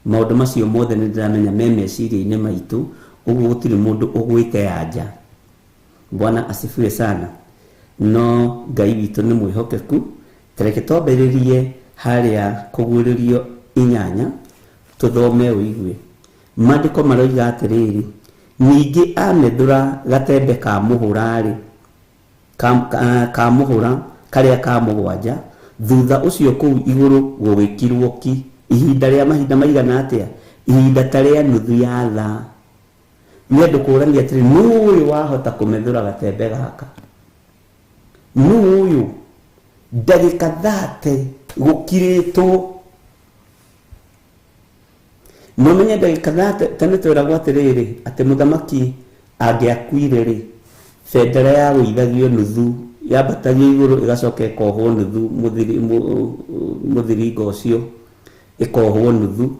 Maũndũ macio mothe nĩ ndĩramenya me meciria-inĩ maitũ, ũguo gũtirĩ mũndũ ũgwĩte ya nja. Bwana asifiwe sana. No Ngai witũ nĩ mwĩhokeku. Tareke twambĩrĩrie harĩa kũguũrĩrio 8, tũthome ũigue. Maandĩko maroiga atĩrĩrĩ, ningĩ amethũra gatembe ka mũhũra-rĩ, ka mũhũra karĩa ka mũgwanja, thutha ũcio kũu igũrũ gũgĩkirwo ki ihinda rĩa mahinda maigana atĩa? Ihinda ta rĩa nuthu ya thaa. Nĩ andũ kũũrania atĩrĩ, nũ ũyũ wahota kũmethũra gatembe gaka? Nũ ũyũ? Ndagĩka 30 Gũkirĩtwo. No menye ndagĩka tene twĩragwo atĩrĩrĩ, atĩ mũthamaki angĩakuire rĩ, bendera yagũithagio nuthu, yambatagio igũrũ ĩgacoka ĩkohwo nuthu, mũthiringo ũcio ĩkohwo nuthu.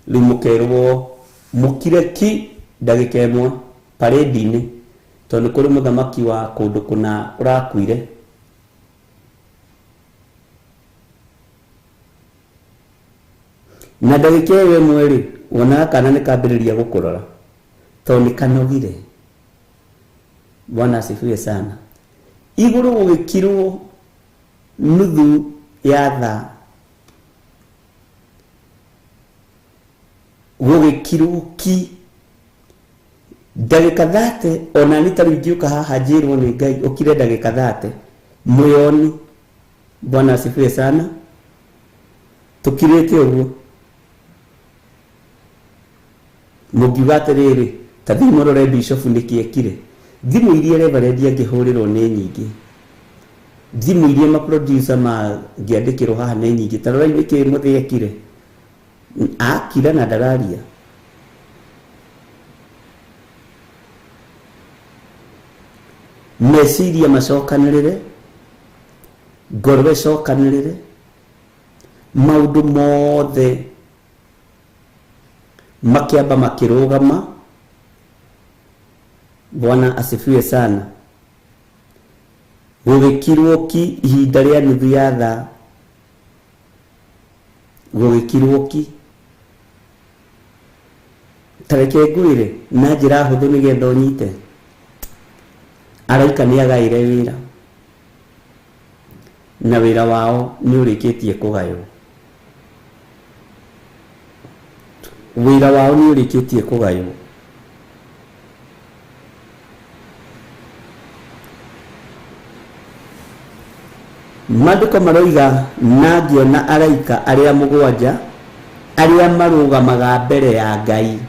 Rĩu mũkerwo mũkire ki ndagĩka ĩmwe parade-inĩ, tondũ nĩ kũrĩ mũthamaki wa kũndũ kũna ũrakuire. Na ndagĩka ĩyo ĩmwe rĩ, wonaga kana nĩ kambĩrĩria gũkũrora tondũ nĩ kanogire. Bwana asifiwe sana. Igũrũ gũgĩkirwo nuthu ya thaa, gũgĩkirwo ki ndagĩka 30. Ona ni ta rĩu ingĩũka haha njĩrwo nĩ Ngai ũkire ndagĩka 30 mũyoni. Bwana asifiwe sana. Tũkirĩte ũguo mũngiuga atĩrĩrĩ, ta thiĩ mũrore bishop nĩkĩ ekire. Thimũ iria reverend angĩhũrĩrwo nĩ nyingĩ, thimũ iria maproducer mangĩandĩkĩrwo haha nĩ nyingĩ. Ta rorai nĩkĩ mũthĩ ekire, akira na ndararia. Meciria macokanĩrĩre, ngoro ĩcokanĩrĩre, maũndũ mothe makĩamba makĩrũgama. Bwana asifiwe sana. Gũgĩkirwo ki ihinda rĩa nuthu ya thaa, gũgĩkirwo ki. Ta reke ngwĩre na njĩra hũthũ nĩgetha ũnyite. Araika nĩ agaĩre wĩra, na wĩra wao nĩ ũrĩkĩtie kũgaywo. Wĩra wao nĩ ũrĩkĩtie kũgaywo. Maandĩko maroiga, na ngĩona araika arĩa mũgwanja arĩa marũgamaga mbere ya Ngai.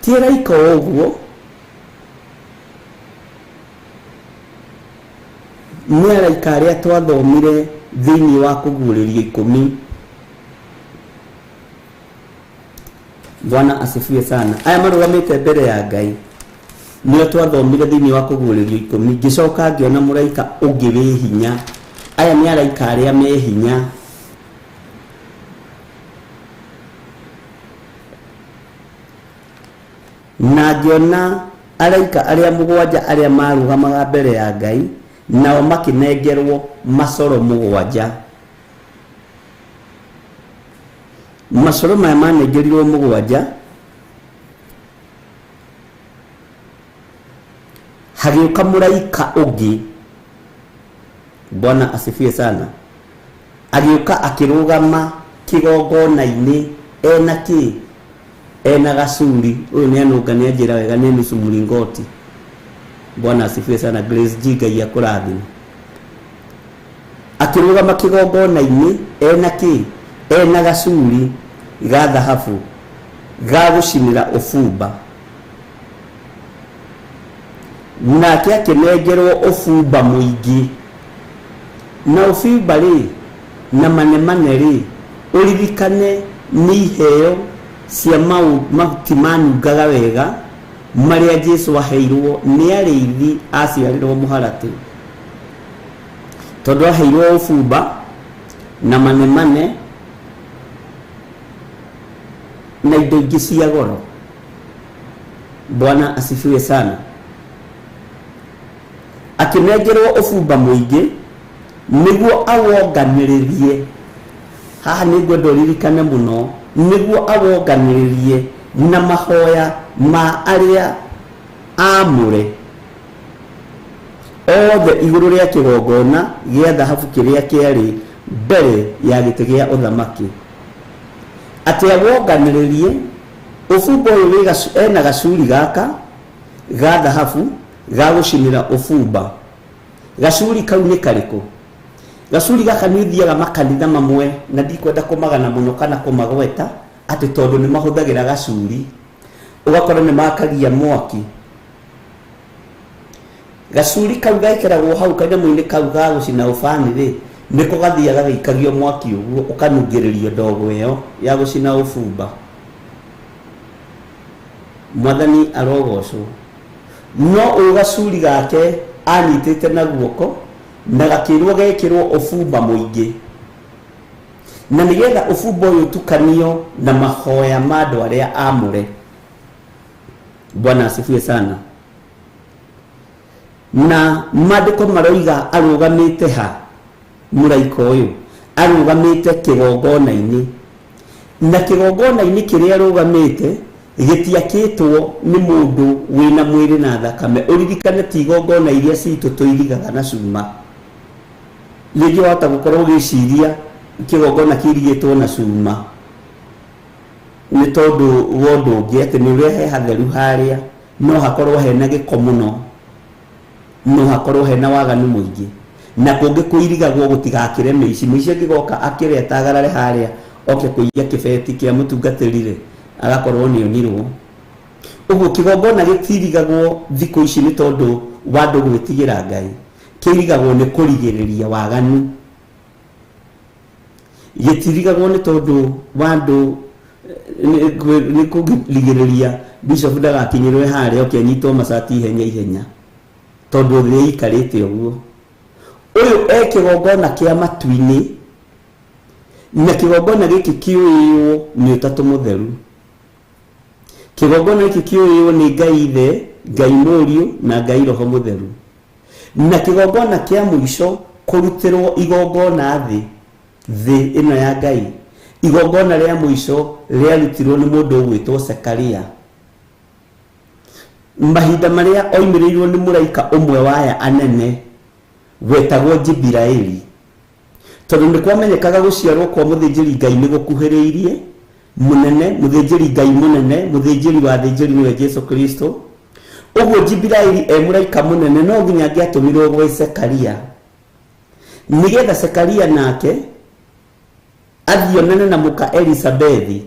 Ti araika o ũguo, nĩ araika arĩa twathomire thĩinĩ wa kũguũrĩrio 10. Bwana asifiwe sana. Aya marũgamĩte mbere ya Ngai nĩo twathomire thĩinĩ wa kũguũrĩrio 10. Ngĩcoka ngĩona mũraika ũngĩ wĩ hinya. Aya nĩ araika arĩa me hinya. Na ngĩona araika arĩa mũgwanja arĩa marũgamaga mbere ya Ngai, nao makĩnengerwo macoro mũgwanja. Macoro maya manengerirwo mũgwanja, hagĩũka mũraika ũngĩ. Bwana asifiwe sana. Agĩũka akĩrũgama kĩgongona-inĩ ena kĩ? Ena gacuri. Ũyũ nĩ anũnga, nĩ anjĩra wega nĩ nusu mlingoti. Bwana asifiwe sana. Grace G, Ngai akũrathime. Akĩrũgama kĩgongona-inĩ ena kĩ? Ena gacuri ga thahabu ga gũcinĩra ũbumba. Nake akĩnengerwo ũbumba mũingĩ. Na ũbumba rĩ, na manemane rĩ, ũririkane nĩ iheo cia mahuti manungaga wega marĩa Jesu aheirwo nĩ arĩithi aciarĩrwo mũharatĩ. Tondũ aheirwo ũbumba na manemane na indo ingĩ cia goro. Bwana asifiwe sana. Akĩnengerwo ũbumba mũingĩ nĩguo awonganĩrĩrie. Haha nĩ ngwenda ũririkane mũno, nĩguo awonganĩrĩrie na mahoya ma arĩa aamũre othe igũrũ rĩa kĩgongona gĩa thahabu kĩrĩa kĩarĩ mbere ya gĩtĩ gĩa ũthamaki. Atĩ awonganĩrĩrie ũbumba ũyũ wĩ ena gacuri gaka ga thahabu ga gũcinĩra ũbumba. Gacuri kau nĩ karĩkũ? Gacuri gaka nĩ ũthiaga makanitha mamwe, na ndikwenda kũmagana mũno kana kũmagweta, atĩ tondũ nĩ mahũthagĩra gacuri, ũgakora nĩ makagia mwaki. Gacuri kau gekĩragwo hau kanyamũ-inĩ kau ga gũcina ũbani rĩ, Nĩko gathiaga gagĩikagio mwaki ũguo ũkanungĩrĩrio ndogo ĩyo ya gũcina ũbumba. Mwathani arogocwo. No ũyũ gacuri gake anyitĩte na guoko na gakĩrwo gekĩrwo ũbumba mũingĩ, na nĩgetha ũbumba ũyũ ũtukanio na mahoya ma andũ arĩa amũre. Bwana asifiwe sana. Na maandĩko maroiga arũgamĩte ha? Mũraika ũyũ arũgamĩte kĩgongona-inĩ, na kĩgongona-inĩ kĩrĩa arũgamĩte gĩtiakĩtwo nĩ mũndũ wĩna mwĩrĩ na thakame. Ũririkane ti igongona iria citũ tũirigaga na cuma. Rĩngĩ wahota gũkorwo ũgĩciria kĩgongona kĩirigĩtwo na cuma nĩ tondũ wa ũndũ ũngĩ, atĩ nĩ ũrĩa he hatheru harĩa no hakorwo hena gĩko mũno, no hakorwo hena waganu mũingĩ, na kũngĩ kũirigagwo gũtigakĩre mĩici. Mũici angĩgoka akĩre atagarare harĩa oke kũiya kĩbeti kĩa mũtungatĩri rĩ, agakorwo nĩ onirwo. Ũguo kĩgongona gĩtirigagwo thikũ ici nĩ tondũ wa andũ gwĩtigĩra Ngai, kĩirigagwo nĩ kũrigĩrĩria waganu. Gĩtirigagwo nĩ tondũ wa andũ nĩ kũrigĩrĩria bishop ndagakinyĩrwe harĩa oke anyitwo macati ihenya ihenya, tondũ thĩ ĩikarĩte ũguo. Ũyũ e kĩgongona kĩa matu-inĩ, na kĩgongona gĩkĩ kĩũĩywo nĩ Ũtatũ Mũtheru. Kĩgongona gĩkĩ kĩũĩywo nĩ Ngai Ithe, Ngai Mũriũ na Ngai Roho Mũtheru. Na kĩgongona kĩa mũico kũrutĩrwo igongona thĩ, thĩ ĩno ya Ngai, igongona rĩa mũico rĩarutirwo nĩ mũndũ ũgwĩtwo Zekaria. Mahinda marĩa oimĩrĩirwo nĩ mũraika ũmwe wa aya anene wetagwo Jibiraeli, tondũ nĩ kwamenyekaga gũciarwo kwa mũthĩnjĩri Ngai nĩ gũkuhĩrĩirie mũnene, mũthĩnjĩri Ngai mũnene, mũthĩnjĩri wa athĩnjĩri nĩwe Jesu Kristo. Ũguo Jibiraeli e mũraika mũnene no nginya angĩatũmirwo gwĩ Zekaria, nĩgetha Zekaria nake athiĩ onane na mũka Elisabethi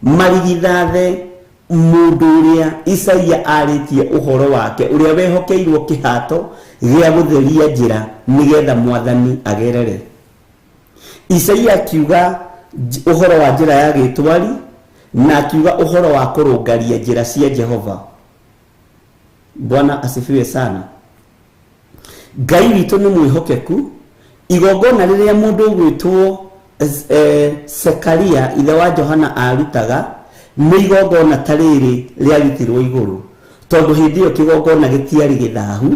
marigithathe mũndũ ũrĩa Isaia arĩtie ũhoro wake, ũrĩa wehokeirwo kĩhato gĩa gũtheria njĩra nĩgetha mwathani agerere. Isaia akiuga ũhoro wa njĩra ya gĩtwari, na akiuga ũhoro wa kũrũngaria njĩra cia Jehova. Bwana asifiwe sana. Ngai witũ nĩ mwĩhokeku. Igongona rĩrĩa mũndũ ũgwĩtwo Zekaria ithe wa Johana arutaga nĩ igongona ta rĩrĩ rĩarutirwo igũrũ, tondũ hĩndĩ ĩyo kĩgongona gĩtiarĩ gĩthahu,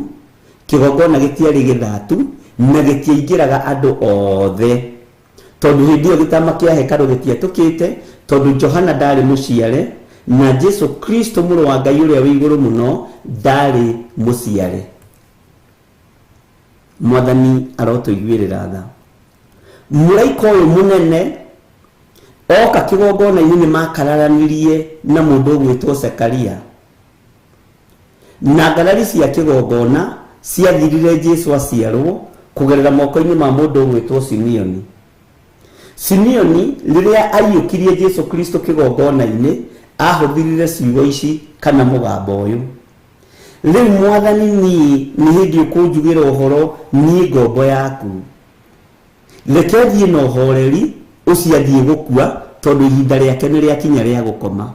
kĩgongona gĩtiarĩ gĩthatu, na gĩtiaingĩraga andũ othe, tondũ hĩndĩ ĩyo gĩtama kĩa hekarũ gĩtiatũkĩte, tondũ Johana ndarĩ mũciare na Jesu Kristo mũrũ wa Ngai ũrĩa wĩ igũrũ mũno ndarĩ mũciare. Mwathani arotũiguĩrĩra tha. Mũraika ũyũ mũnene oka kĩgongona-inĩ nĩ makararanirie na mũndũ ũgwĩtwo Zekaria, na ngarari cia kĩgongona ciathirire Jesu aciarwo kũgerera moko-inĩ ma mũndũ ũgwĩtwo Simeoni. Simeoni rĩrĩa aiyũkirie Jesu Kristo kĩgongona-inĩ ahũthĩrire ciugo ici kana mũgambo ũyũ: rĩu mwathani niĩ nĩ hĩndĩ ũkũnjugĩra ũhoro niĩ ngombo yaku, reke thiĩ na ũhoreri ũcio athiĩ gũkua, tondũ ihinda rĩake nĩ rĩakinya rĩa gũkoma.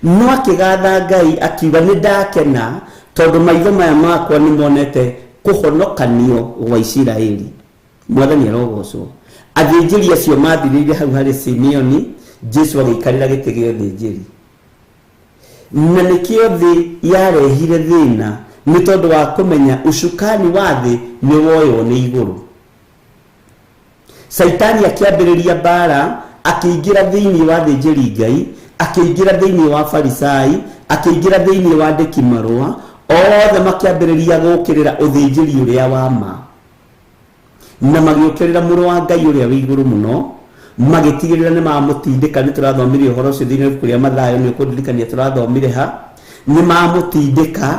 No akĩgatha Ngai akiuga, nĩ ndakena tondũ maitho maya makwa nĩ monete kũhonokanio gwa Isiraeli. Mwathani arogocwo. Athĩnjĩri acio mathirĩire hau harĩ Simeoni, Jesu agĩikarĩra gĩtĩ gĩa ũthĩnjĩri. Na nĩkĩo thĩ yarehire thĩna, nĩ tondũ wa kũmenya ũcukani wa thĩ nĩ woywo nĩ igũrũ. Caitani akĩambĩrĩria mbara, akĩingĩra thĩinĩ wa athĩnjĩri Ngai, akĩingĩra thĩinĩ wa Farisai, akĩingĩra thĩinĩ wa andĩki marũa, othe makĩambĩrĩria gũũkĩrĩra ũthĩnjĩri ũrĩa wa ma, na magĩũkĩrĩra mũrũ wa Ngai ũrĩa wĩ igũrũ mũno, magĩtigĩrĩra nĩ mamũtindĩka. Nĩ tũrathomire ũhoro ũcio thĩinĩ wa ibuku rĩa Mathayo, nĩ ũkũndirikania tũrathomire ha. Nĩ mamũtindĩka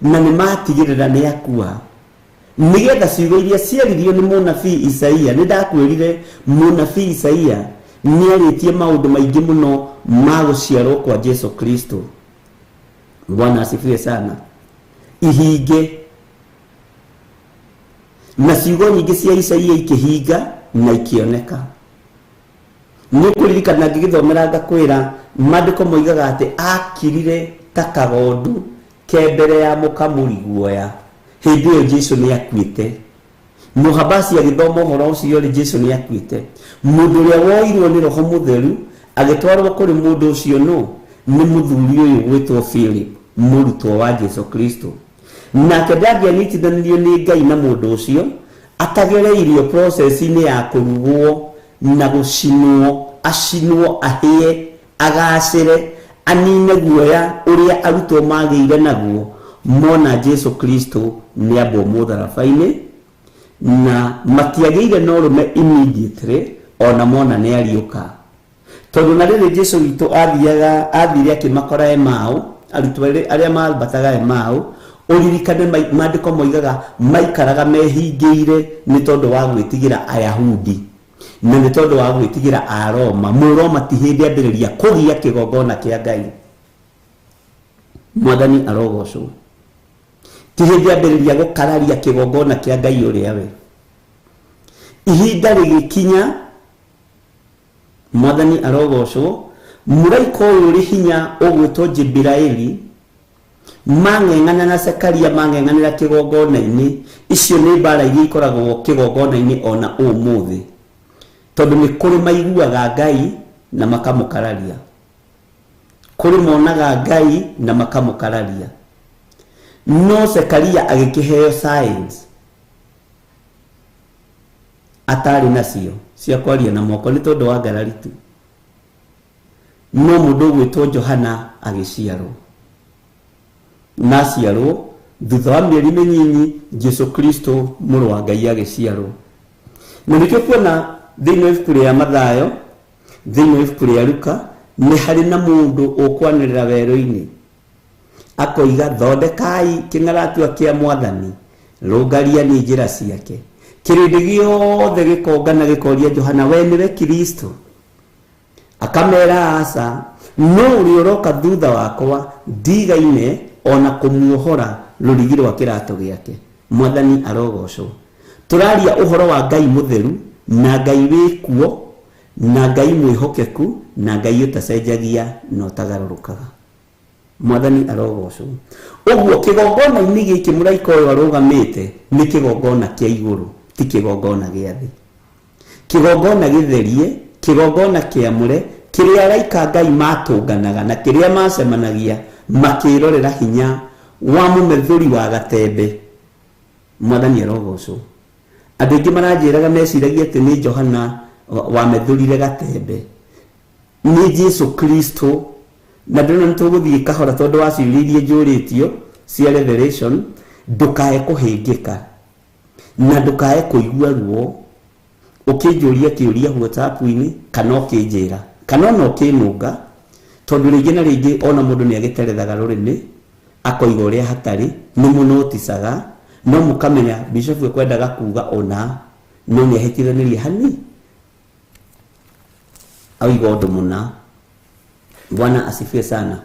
na nĩ matigĩrĩra nĩ akua, nĩgetha ciugo iria ciaririo nĩ mũnabii Isaia. Nĩ ndakwĩrire mũnabii Isaia nĩ arĩtie maũndũ maingĩ mũno ma gũciarwo kwa Jesu Kristo. Bwana asifiwe sana. Ihinge. Na ciugo nyingĩ cia Isaia ikĩhinga na ikĩoneka. Nĩ ũkũririkana ngĩgĩthomera ngakwĩra maandĩko moigaga atĩ akirire ta kagondu ke mbere ya mũkamuri guoya. Hĩndĩ ĩyo Jesu nĩ akuĩte. Mũhabasi agĩthoma ũhoro ũcio rĩ, Jesu nĩ akuĩte. Mũndũ ũrĩa woirwo nĩ Roho Mũtheru agĩtwarwo kũrĩ mũndũ ũcio nũ? Nĩ mũthuri ũyũ gwĩtwo Philip, mũrutwo wa Jesu Kristo. Nake ndangĩanyitithanirio nĩ Ngai na mũndũ ũcio atagereirio process-inĩ ya kũrugwo na gũcinwo, acinwo, ahĩe, agacĩre, anine guoya ũrĩa arutwo magĩire naguo mona Jesu Kristo nĩ ambwo mũtharaba-inĩ, na matiagĩire na ũrũme immediately ona mona nĩ ariũka. Tondũ na rĩrĩ Jesu witũ athire akĩmakora Emau, arutwo arĩa mambataga Emau, ũririkane maandĩko moigaga maikaraga mehingĩire nĩ tondũ wa gwĩtigĩra Ayahudi na nĩ tondũ wa gwĩtigĩra Aroma. Mũroma ti hĩndĩ ambĩrĩria kũgia kĩgongona kĩa Ngai. Mwathani arogocwo. Ti hĩndĩ ambĩrĩria gũkararia kĩgongona kĩa Ngai ũrĩa we. Ihinda rĩgĩkinya, Mwathani arogocwo, mũraika ũyũ ũrĩ hinya ũgwĩtwo Jibiraeli mang'eng'ana na Zekaria mang'eng'anĩra kĩgongona-inĩ. Icio nĩ mbara iria ikoragwo kĩgongona-inĩ ona ũmũthĩ, tondũ nĩ kũrĩ maiguaga Ngai na makamũkararia, kũrĩ monaga Ngai na makamũkararia. No Zekaria agĩkĩheo signs atarĩ nacio cia kwaria na moko nĩ tondũ wa ngarari tu. No mũndũ ũgwĩtwo Johana agĩciarwo, na aciarwo thutha wa mĩeri mĩnyinyi Jesu Kristo mũrũ wa Ngai agĩciarwo. Na nĩkĩo kuona thĩinĩ wa ibuku rĩa Mathayo, thĩinĩ wa ibuku rĩa Luka, nĩ harĩ na mũndũ ũkwanĩrĩra werũ-inĩ akoiga, thondekai kĩng'aratua kĩa Mwathani, rũngariani njĩra ciake. Kĩrĩndĩ gĩothe gĩkongana gĩkoria Johana, we nĩwe Kristo? Akamera, aca, no ũrĩa ũroka thutha wakwa ndigaine ona kũmuohora rũrigi rwa kĩratũ gĩake. Mwathani arogocwo. Tũraria ũhoro wa Ngai mũtheru na Ngai wĩkuo na Ngai mwĩhokeku na Ngai ũtacenjagia na ũtagarũrũkaga. Mwathani arogocwo. Ũguo kĩgongona-inĩ gĩkĩ mũraika ũyũ arũgamĩte nĩ kĩgongona kĩa igũrũ, ti kĩgongona gĩa thĩ. Kĩgongona gĩtherie, kĩgongona kĩamũre, kĩrĩa araika Ngai matũnganaga na kĩrĩa macemanagia makĩrorera hinya wa mũmethũri wa gatembe. Mwathani arogocwo. Andũ aingĩ maranjĩraga meciragia atĩ nĩ Johana wamethũrire gatembe, nĩ Jesu Kristo. Na ndĩrona nĩ tũgũthiĩ kahora tondũ wa ciũria iria njũrĩtio cia Revelation. Ndũkae kũhĩngĩka na ndũkae kũigua ruo ũkĩnjũria kĩũria WhatsApp-inĩ kana ũkĩnjĩra kana ona ũkĩnũnga, tondũ rĩngĩ na rĩngĩ ona mũndũ nĩ agĩterethaga rũrĩmĩ akoiga ũrĩa hatarĩ, nĩ mũnoticaga, no mũkamenya bishop ekwendaga kuga ũna, no nĩ ahĩtithanirie hani oiga ũndũ mũna. Bwana asifiwe sana.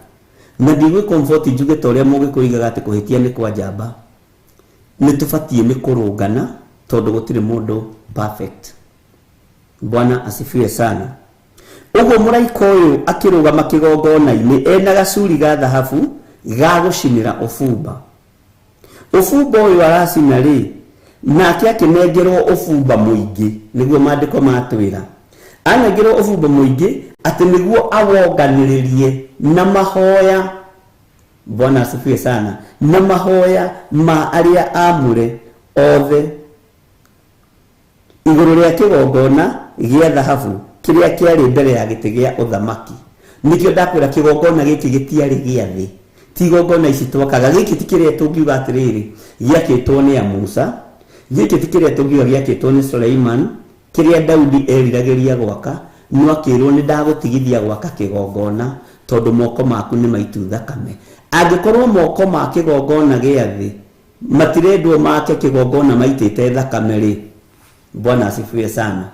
Na ndigwĩ comfort njuge ta ũrĩa mũgĩkũyũ oigaga atĩ kũhĩtia nĩ kwa njamba. Nĩ tũbatiĩ nĩ kũrũngana tondũ gũtirĩ mũndũ perfect. Bwana asifiwe sana. Ũguo mũraika ũyũ akĩrũgama kĩgongona-inĩ ena gacuri ga thahabu ga gũcinĩra ũbumba. Ũbumba ũyũ aracina rĩ, nake akĩnengerwo ũbumba mũingĩ, nĩguo maandĩko matwĩra. Anengerwo ũbumba mũingĩ atĩ nĩguo awonganĩrĩrie na mahoya. Bwana asifiwe sana. Na mahoya ma arĩa amũre othe igũrũ rĩa kĩgongona gĩa thahabu kĩrĩa kĩarĩ mbere ya gĩtĩ gĩa ũthamaki. Nĩkĩo ndakwĩra kĩgongona gĩkĩ gĩtiarĩ gĩa thĩ, ti igongona ici twakaga. Gĩkĩ ti kĩrĩa tũngiuga atĩrĩrĩ gĩakĩtwo nĩ Musa, gĩkĩ ti kĩrĩa tũngiuga gĩakĩtwo nĩ Suleiman, kĩrĩa Daudi eriragĩria gwaka, no akĩrwo nĩ ndagũtigithia gwaka kĩgongona tondũ moko maku nĩ maitu thakame. Angĩkorwo moko ma kĩgongona gĩa thĩ matirendwo make kĩgongona maitĩte thakame rĩ, Bwana asifiwe sana.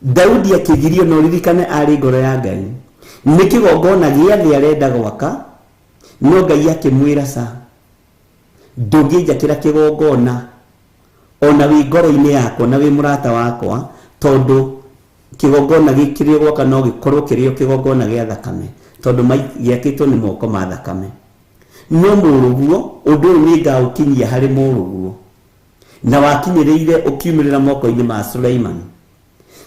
Daudi akĩgirio, na ũririkane arĩ ngoro ya Ngai, nĩ kĩgongona gĩa thĩ arenda gwaka, no Ngai akĩmwĩra ca, ndũngĩnjakĩra kĩgongona Ona wĩ ngoro-inĩ yakwa na wĩ mũrata wakwa, tondũ kĩgongona gĩkĩ kĩrĩa ũgwaka no gĩkorwo kĩrĩ o kĩgongona gĩa thakame, tondũ gĩakĩtwo nĩ moko ma thakame. No mũrũguo, ũndũ ũyũ nĩ ngaũkinyia harĩ mũrũguo, na wakinyĩrĩire ũkiumĩrĩra moko-inĩ ma Suleimani.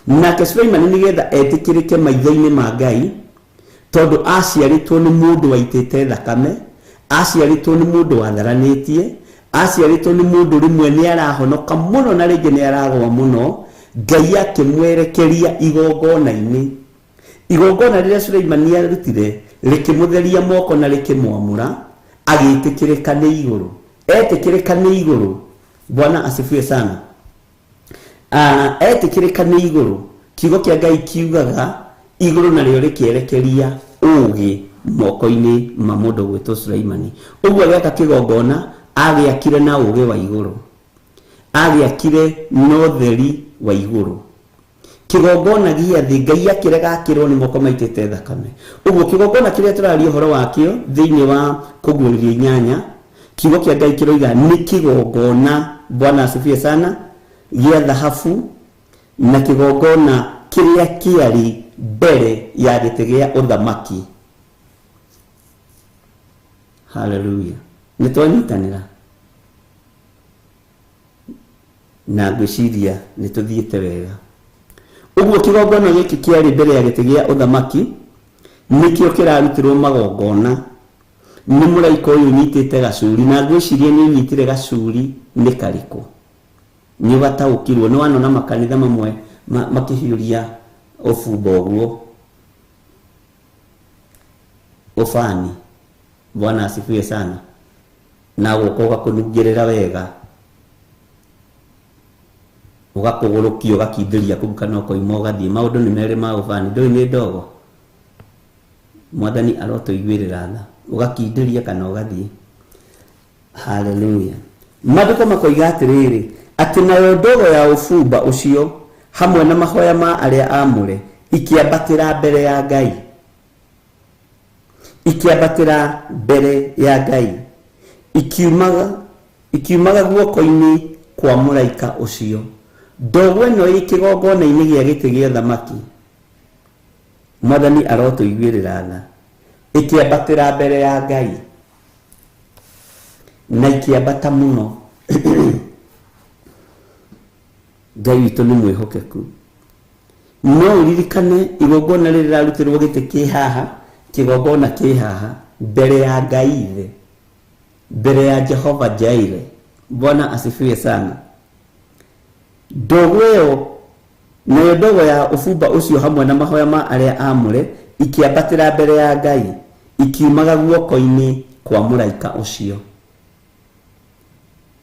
Nake Suleimani nĩgetha etĩkĩrĩke maitho-inĩ ma Ngai, tondũ aciarĩtwo nĩ mũndũ waitĩte thakame, aciarĩtwo nĩ mũndũ watharanĩtie, aciarĩtwo nĩ mũndũ rĩmwe nĩ arahonoka mũno na rĩngĩ nĩ aragwa mũno, Ngai akĩmwerekeria igongona-inĩ. Igongona rĩrĩa Suleimani arutire rĩkĩmũtheria moko na rĩkĩmwamũra, agĩtĩkĩrĩka nĩ igũrũ. Etĩkĩrĩka nĩ igũrũ, Bwana asifiwe sana. Etĩkĩrĩka nĩ igũrũ, kiugo kĩa Ngai kiugaga igũrũ narĩo rĩkĩerekeria ũũgĩ moko-inĩ ma mũndũ gwĩtwo Suleimani. Ũguo agĩaka kĩgongona, agĩakire na ũũgĩ wa igũrũ, agĩakire na ũtheri wa igũrũ. Kĩgongona gĩa thĩ Ngai akĩrega akĩrwo nĩ moko maitĩte thakame. Ũguo kĩgongona kĩrĩa tũraria ũhoro wakĩo thĩinĩ wa kũguũrĩrio inyanya, kiugo kĩa Ngai kĩroiga nĩ kĩgongona, Bwana asifiwe sana, gĩa thahabu, na kĩgongona kĩrĩa kĩarĩ mbere ya gĩtĩ gĩa ũthamaki. Haleluya. Nĩ twanyitanĩra na ngwĩciria nĩ tũthiĩte wega. Ũguo kĩgongona gĩkĩ kĩarĩ mbere ya gĩtĩ gĩa ũthamaki nĩkĩo kĩrarutĩrwo magongona nĩ mũraika ũyũ ũnyitĩte gacuri, na ngwĩciria nĩ ũnyitire gacuri nĩ karĩkũ. Nĩ ũgataũkirwo, nĩ wanona makanitha mamwe makĩhiũria ũbumba ũguo ũbani. Bwana asifiwe sana. Na gũka ũgakũnungĩrĩra wega, ũgakũgũrũkia ũgakindĩria kũu kana ũkoima ũgathiĩ. Maũndũ nĩ merĩ ma ũbani, ndũĩ nĩ ndogo. Mwathani arotũiguĩrĩra tha, ũgakindĩria kana ũgathiĩ. Haleluya. Maandĩko makoiga atĩrĩrĩ, atĩ nayo ndogo ya ũbumba ũcio hamwe na mahoya ma arĩa aamũre ikĩambatĩra mbere ya Ngai, ikĩambatĩra mbere ya Ngai, ikiumaga guoko-inĩ kwa mũraika ũcio. Ndogo ĩno ĩ kĩgongona-inĩ gĩa gĩtĩ gĩa ũthamaki, Mwathani arotũiguĩrĩra tha, ĩkĩambatĩra mbere ya Ngai na ikĩambata mũno. Ngai witũ nĩ mwĩhokeku. No ũririkane igongona rĩrĩ rĩrarutĩrwo gĩtĩ kĩ haha, kĩgongona kĩ haha mbere ya Ngai ithe, mbere ya Jehova Jaire. Bwana asifiwe sana. Ndogo ĩyo, nayo ndogo ya ũbumba ũcio hamwe na mahoya ma arĩa aamũre ikĩambatĩra mbere ya Ngai, ikiumaga guoko-inĩ kwa mũraika ũcio.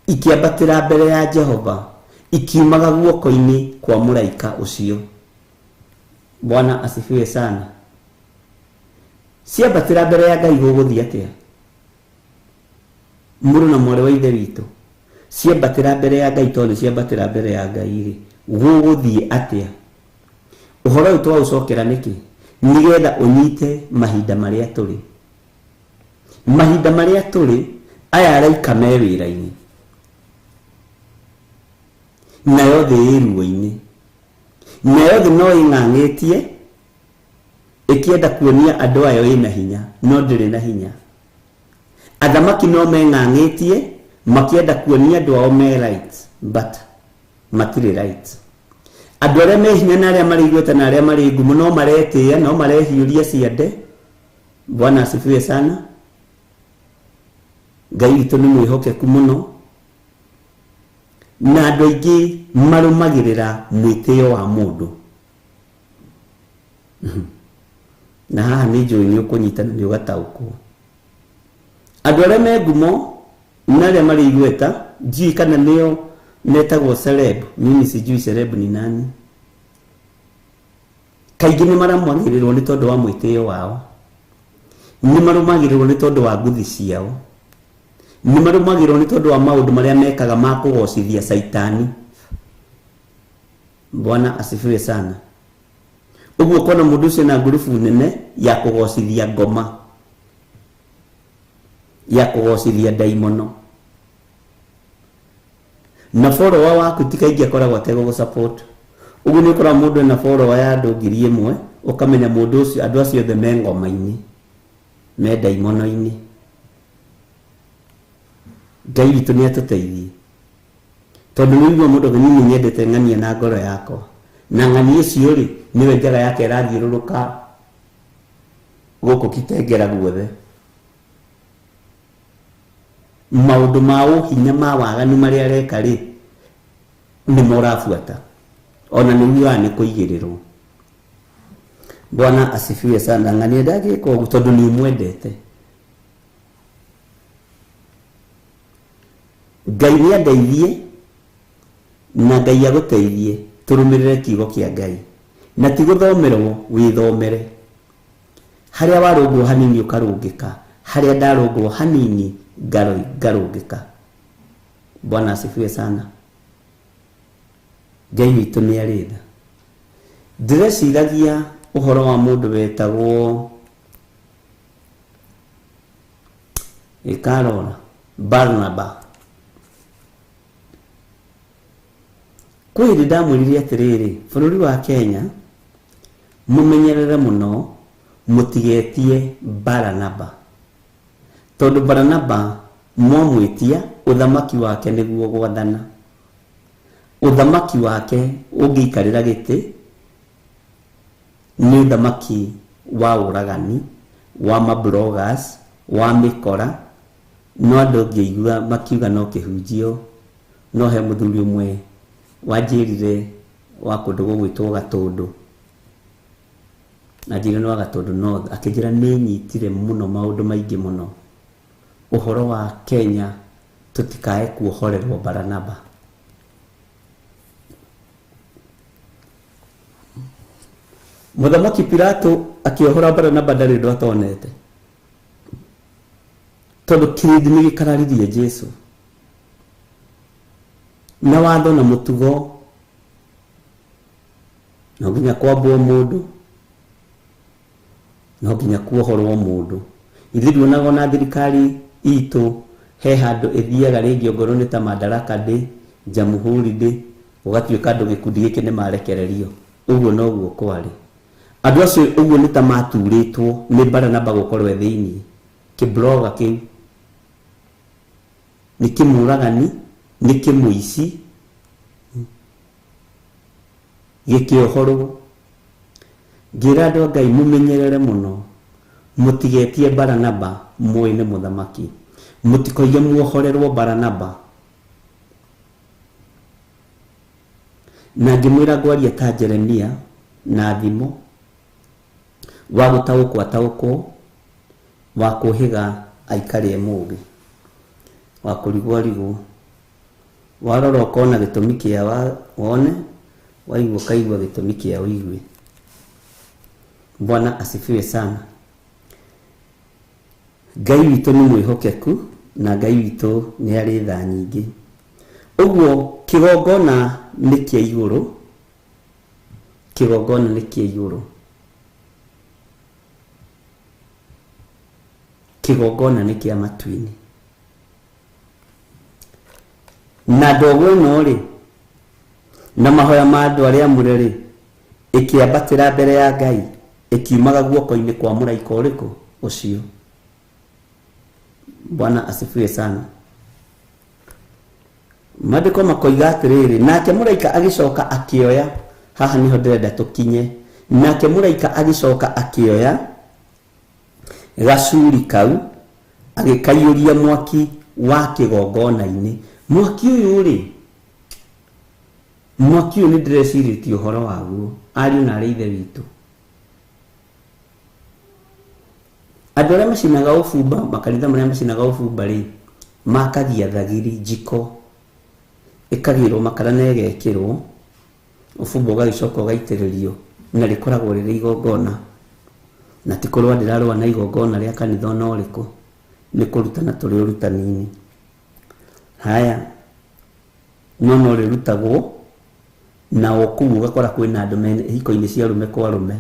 Ikĩambatĩra mbere ya Jehova, ikiumaga guoko-inĩ kwa mũraika ũcio. Bwana asifiwe sana. Ciambatĩra mbere ya Ngai gũgũthiĩ atĩa? Mũrũ na mwarĩ wa ithe witũ, ciambatĩra mbere ya Ngai, tondũ ciambatĩra mbere ya Ngai rĩ, gũgũthiĩ atĩa? Ũhoro ũyũ twaũcokera nĩkĩ? Nĩgetha ũnyite mahinda marĩa tũrĩ. Mahinda marĩa tũrĩ, aya araika me wĩra-inĩ, nayo thĩ ĩ ruo-inĩ, nayo thĩ no ĩng'ang'ĩtie ĩkĩenda kuonia andũ ayo ĩna hinya, no ndĩrĩ na hinya. Athamaki no meng'ang'ĩtie makĩenda kuonia andũ ao me right, but matirĩ right. Andũ arĩa me hinya na arĩa marĩ igweta na arĩa marĩ ngumo no maretĩĩa, no marehiũria ciande. Bwana asifiwe sana. Ngai witũ nĩ mwĩhokeku mũno, na andũ aingĩ marũmagĩrĩra mwĩtĩo wa mũndũ. Na haha nĩ njũĩ nĩ ũkũnyita na nĩ ũgataũkwo. Andũ arĩa me ngumo na arĩa marĩ igweta, ndiũĩ kana nĩo metagwo celeb, mimi sijui celeb ni nani. Kaingĩ nĩ maramagĩrĩrwo nĩ tondũ wa mwĩtĩo wao, nĩ marũmagĩrĩrwo nĩ tondũ wa nguthi ciao, nĩ marũmagĩrĩrwo nĩ tondũ wa maũndũ marĩa mekaga ma kũgocithia caitani. Bwana asifiwe sana. Ũguo ũkona mũndũ ũcio na ngurubu nene ya kũgocithia ngoma, ya kũgocithia ndaimono. Na follower waku ti kaingĩ akoragwo ategũgũ support. Ũguo nĩ ũkoraga mũndũ ena follower ya andũ 1000, ũkamenya mũndũ ũcio, andũ acio othe me ngoma-inĩ, me ndaimono-inĩ. Ngai witũ nĩ atũteithie, tondũ nĩ ũigua mũndũ auga, niĩ nyendete ng'ania na ngoro yakwa, na ng'ania ũcio rĩ nĩwe njaga yake ĩrathiũrũrũka gũkũ Kitengera guothe. Maũndũ ma ũhinya ma waganu marĩa areka rĩ nĩmo ũrabuata, ona nĩ ugaga nĩ kũigĩrĩrwo. Bwana asifiwe sana. Ng'ania ndangĩka ũguo tondũ nĩ ũmwendete. Ngai nĩ andeithie na Ngai agũteithie tũrũmĩrĩre kiugo kĩa Ngai, na ti gũthomerwo, wĩthomere. Harĩa warũngwo hanini ũkarũngĩka, harĩa ndarũngwo hanini ngarũngĩka. Bwana asifiwe sana. Ngai witũ nĩ arĩ tha. Ndĩreciragia ũhoro wa mũndũ wetagwo Ĩkarora Barnaba. Kwĩ hĩndĩ ndamwĩrire atĩrĩrĩ, bũrũri wa Kenya mũmenyerere mũno mũtigetie Baranaba, tondũ Baranaba mwamwĩtia ũthamaki wake nĩguo gwathana. Ũthamaki wake ũngĩikarĩra gĩtĩ nĩ ũthamaki wa ũragani, wa mabloggers, wa mĩkora. No andũ ngĩigua makiuga no kĩhunjio, no he mũthuri ũmwe wanjĩrire wa kũndũ gũgwĩtwo Gatũndũ, anjĩrire nĩ wa Gatũndũ North, akĩnjĩra nĩ nyitire mũno maũndũ maingĩ mũno ũhoro wa Kenya, tũtikae kuohorerwo Baranaba. Mũthamaki Pilato akĩohora Baranaba ndarĩ ũndũ atonete, tondũ kĩrĩndĩ nĩ gĩkararirie Jesu na watho na mũtugo, no nginya kwambwo mũndũ, no nginya kuohorwo mũndũ. Ithuĩ nduonaga ona thirikari itũ he handũ ĩthiaga rĩngĩ ongorwo nĩ ta Madaraka Day, Jamhuri Day, gũgatuĩka andũ gĩkundi gĩkĩ nĩ marekererio. Ũguo noguo kwarĩ. Andũ acio ũguo nĩ ta maturĩtwo nĩ Baranaba gũkorwo e thĩiniĩ. Kĩbloga kĩu nĩ kĩmũragani, nĩ kĩmũici, gĩkĩohorwo. Ngĩra andũ a Ngai mũmenyerere mũno, mũtigetie Baranaba mũĩ nĩ mũthamaki, mũtikoige muohorerwo Baranaba. Na ngĩmwĩra ngwaria ta Jeremia na thimo, wa gũtaũkwo ataũkwo, wa kũhĩga aikare mũũgĩ, wa kũrigwo arigwo, warora ũkona gĩtũmi kĩa wone, waigua ũkaigua gĩtũmi kĩa ũigue. Bwana asifiwe sana. Ngai witũ nĩ mwĩhokeku na Ngai witũ nĩ arĩ tha nyingĩ. Ũguo kĩgongona nĩ kĩa igũrũ, kĩgongona nĩ kĩa igũrũ, kĩgongona nĩ kĩa matu-inĩ. Na ndogo ĩno rĩ, na mahoya ma andũ arĩa amũre rĩ, ĩkĩambatĩra mbere ya Ngai, ĩkiumaga guoko-inĩ kwa mũraika ũrĩkũ ũcio. Bwana asifiwe sana. Maandĩko makoiga atĩrĩrĩ, nake mũraika agĩcoka akĩoya, haha nĩho ndĩrenda tũkinye. Nake mũraika agĩcoka akĩoya gacuri kau, agĩkaiyũria mwaki wa kĩgongona-inĩ. Mwaki ũyũ rĩ, mwaki ũyũ nĩ ndĩrecirĩtie ũhoro waguo, ariũ na arĩ ithe witũ. Andũ arĩa macinaga ũbumba, makanitha marĩa macinaga ũbumba rĩ, makagia thagiri njiko, ĩkagĩrwo makara na ĩgekĩrwo ũbumba, ũgagĩcoka ũgaitĩrĩrio, na rĩkoragwo rĩrĩ igongona. Na ti kũrũa ndĩrarũa na igongona rĩa kanitha ona ũrĩkũ, nĩ kũrutana tũrĩ ũrutani-inĩ. Haya, no no rĩrutagwo na o kũu ũgakora kwĩna andũ me hiko-inĩ cia arũme kwa arũme,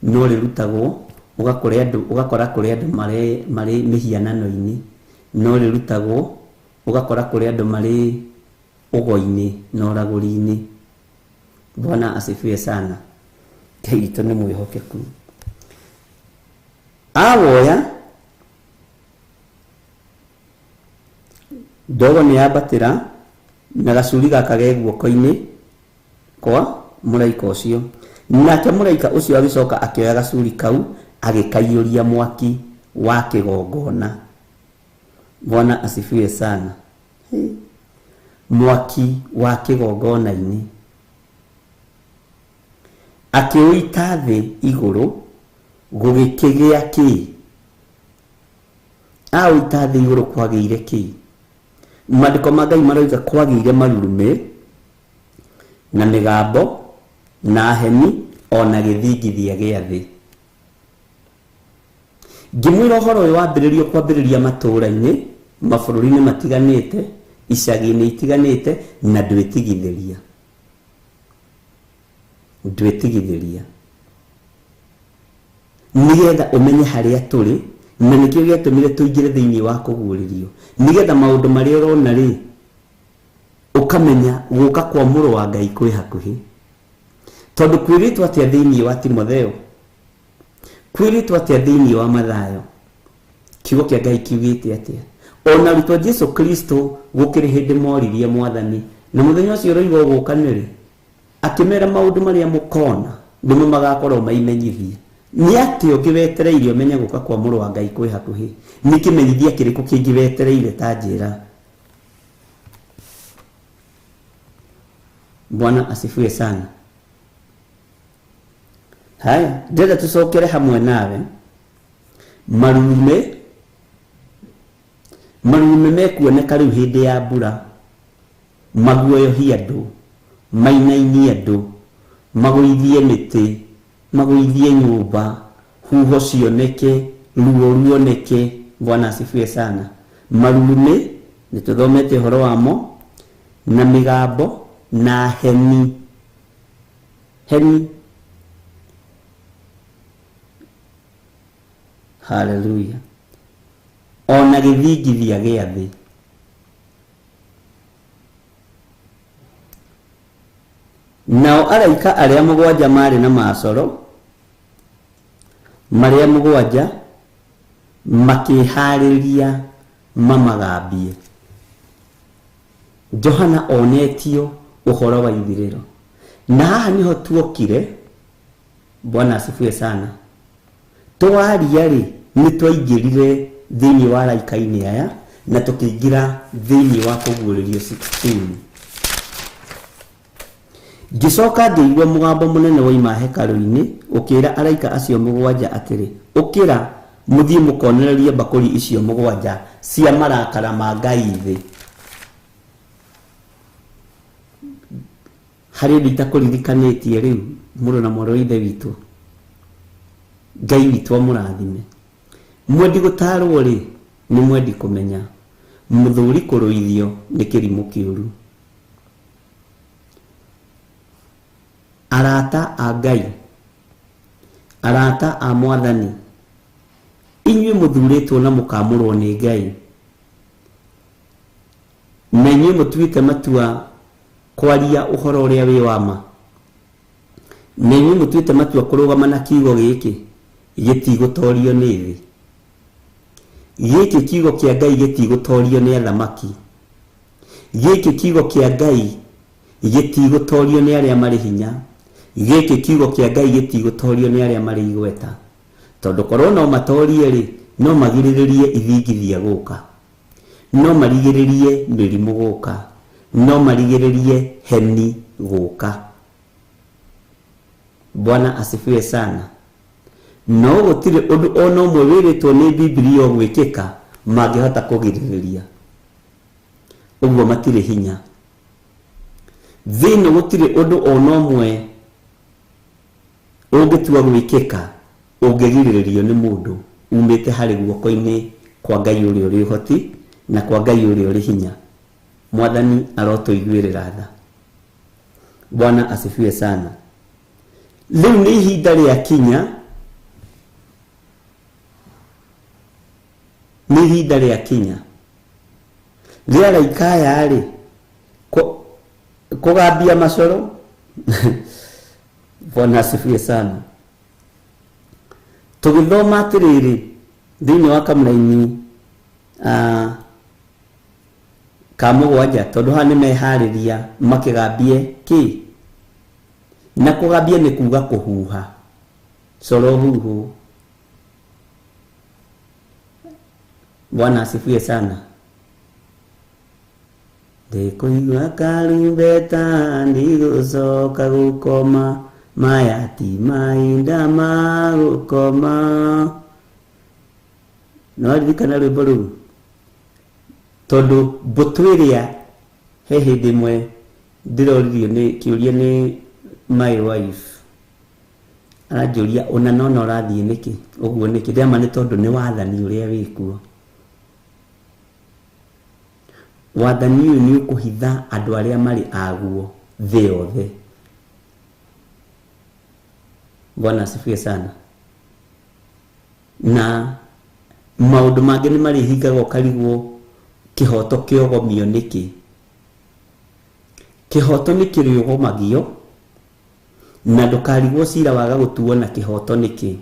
no rĩrutagwo ũgakora andũ, ũgakora kũrĩ andũ marĩ mĩhianano-inĩ, no rĩrutagwo ũgakora kũrĩ andũ marĩ ũgo-inĩ na ũragũri-inĩ. Bwana asifiwe sana. Ngai witũ nĩ mwĩhokeku. Awoya ndogo nĩ yambatĩra na gacuri gaka ge guoko-inĩ kwa mũraika ũcio. Nake mũraika ũcio agĩcoka akĩoya gacuri kau agĩkaiyũria mwaki wa kĩgongona. Bwana asifiwe sana. Mwaki wa kĩgongona-inĩ akĩũita thĩ igũrũ gũgĩkĩgĩa kĩ? Aũita thĩ igũrũ kwagĩire kĩ? Maandĩko ma Ngai maroiga kwagĩire marurumĩ na mĩgambo na heni ona gĩthingithia gĩa thĩ. Ngĩmwĩra ũhoro ũyũ wambĩrĩrio kwambĩrĩria matũũra-inĩ, mabũrũri-inĩ matiganĩte, icagi-inĩ itiganĩte, na ndwĩtigithĩria. Ndwĩtigithĩria. Nĩgetha ũmenye harĩa tũrĩ, na nĩkĩo gĩatũmire tũingĩre thĩinĩ wa kũguũrĩrio. Nĩgetha maũndũ marĩa ũrona rĩ, ũkamenya gũka kwa mũrũ wa Ngai kwĩ hakuhĩ. Tondũ kwĩrĩtwo atĩa thĩinĩ wa Timotheo? Kwĩrĩtwo atĩa thĩinĩ wa Mathayo? Kiugo kĩa Ngai kiugĩte atĩa? Ona arutwo Jesu Kristo gũkĩrĩ hĩndĩ moririe Mwathani, na mũthenya ũcio ũroiga ũgũka nĩ rĩ? Akĩmera maũndũ marĩa mũkona nĩmo magakorwo maimenyithia. Nĩ atĩa ũngĩ wetereire ũmenye gũka kwa mũrũ wa Ngai kwĩ hakuhĩ? Nĩ kĩmenyithia kĩrĩkũ kĩngĩ wetereire ta njĩra? Bwana asifiwe sana. Haya, ndĩrenda tũcokere hamwe nawe. Marume marume mekuoneka rĩu hĩndĩ ya mbura, maguoyohie andũ, mainainie andũ, magũithie mĩtĩ, magũithie nyũmba, huho cioneke, ruo ruoneke. Bwana asifiwe sana. Marume nĩ tũthomete ũhoro wamo, na mĩgambo na heni. Heni. Hallelujah. Ona gĩthingithia gĩa thĩ. Nao araika arĩa mũgwanja marĩ na macoro marĩa mũgwanja makĩharĩria mamagambie. Johana onetio ũhoro wa ithirĩro. Na haha nĩho tuokire. Bwana asifiwe sana. Twaria rĩ, nĩ twaingĩrire thĩinĩ wa araika-inĩ aya na tũkĩingĩra thĩinĩ wa kũguũrĩrio 16. Ngĩcoka ngĩigua mũgambo mũnene woima hekarũ-inĩ ũkĩra araika acio mũgwanja atĩrĩ, ũkĩra mũthiĩ mũkonererie mbakũri icio mũgwanja cia marakara ma Ngai thĩ. Harĩ ũndũ itakũririkanĩtie rĩu, mũrũ na mwarĩ wa Ithe witũ. Ngai witũ amũrathime. Mwendi gũtarwo rĩ, nĩ mwendi kũmenya. Mũthuri kũrũithio nĩ kĩrimũ kĩũru. Arata a Ngai, arata a Mwathani, inyuĩ mũthurĩtwo na mũkamũrwo nĩ Ngai, na inyuĩ mũtuĩte matua kwaria ũhoro ũrĩa wĩ wa ma, na inyuĩ mũtuĩte matua kũrũgama na kiugo gĩkĩ gĩtigũtorio nĩ thĩ. Gĩkĩ kiugo kĩa Ngai gĩtigũtorio nĩ athamaki. Gĩkĩ kiugo kĩa Ngai gĩtigũtorio nĩ arĩa marĩ hinya. Gĩkĩ kiugo kĩa Ngai gĩtigũtorio nĩ arĩa marĩ igweta. Tondũ korwo no matorie rĩ, no magirĩrĩrie ithingithia gũka, no marigĩrĩrie mĩrimũ gũka, no marigĩrĩrie heni gũka. Bwana asifiwe sana. No gũtirĩ ũndũ ona ũmwe wĩrĩtwo nĩ Bibilia ũgwĩkĩka mangĩhota kũgirĩrĩria. Ũguo matirĩ hinya. Thĩ ĩno gũtirĩ ũndũ ona ũmwe ũngĩtua gwĩkĩka ũngĩgirĩrĩrio nĩ mũndũ umĩte harĩ guoko-inĩ kwa Ngai ũrĩa ũrĩ ũhoti na kwa Ngai ũrĩa ũrĩ hinya. Mwathani arotũiguĩrĩra tha. Bwana asifiwe sana. Rĩu nĩ ihinda rĩakinya, nĩ ihinda rĩakinya rĩa araika aya rĩ, Kũgambia macoro. Bwana asifiwe sana. Tũgĩthoma atĩrĩrĩ thĩinĩ wa kamũraini ka mũgwanja, tondũ haha nĩ meharĩria makĩgambie kĩ, na kũgambia nĩ kuga kũhuha coro huhu. Bwana asifiwe sana. Ndĩkũigua karumbeta ndigũcoka gũkoma, maya ti mahinda ma gũkoma. Nĩwaririkana rwĩmbo rũu? Tondũ mbũtũ ĩrĩa he hĩndĩ ĩmwe ndĩroririo nĩ kĩũria nĩ my wife, aranjũria ona nona ũrathiĩ nĩkĩ ũguo nĩkĩ, ndĩrama nĩ tondũ nĩ wathani ũrĩa wĩkuo. Wathani ũyũ nĩ ũkũhitha andũ arĩa marĩ aguo thĩ yothe. Bwana asifiwe sana. Na maũndũ mangĩ nĩ marĩhingaga ũkarigwo kĩhoto kĩogomio nĩkĩ. Kĩhoto nĩ kĩrĩogomagio na ndũkarigwo cira waga gũtuo na kĩhoto nĩkĩ,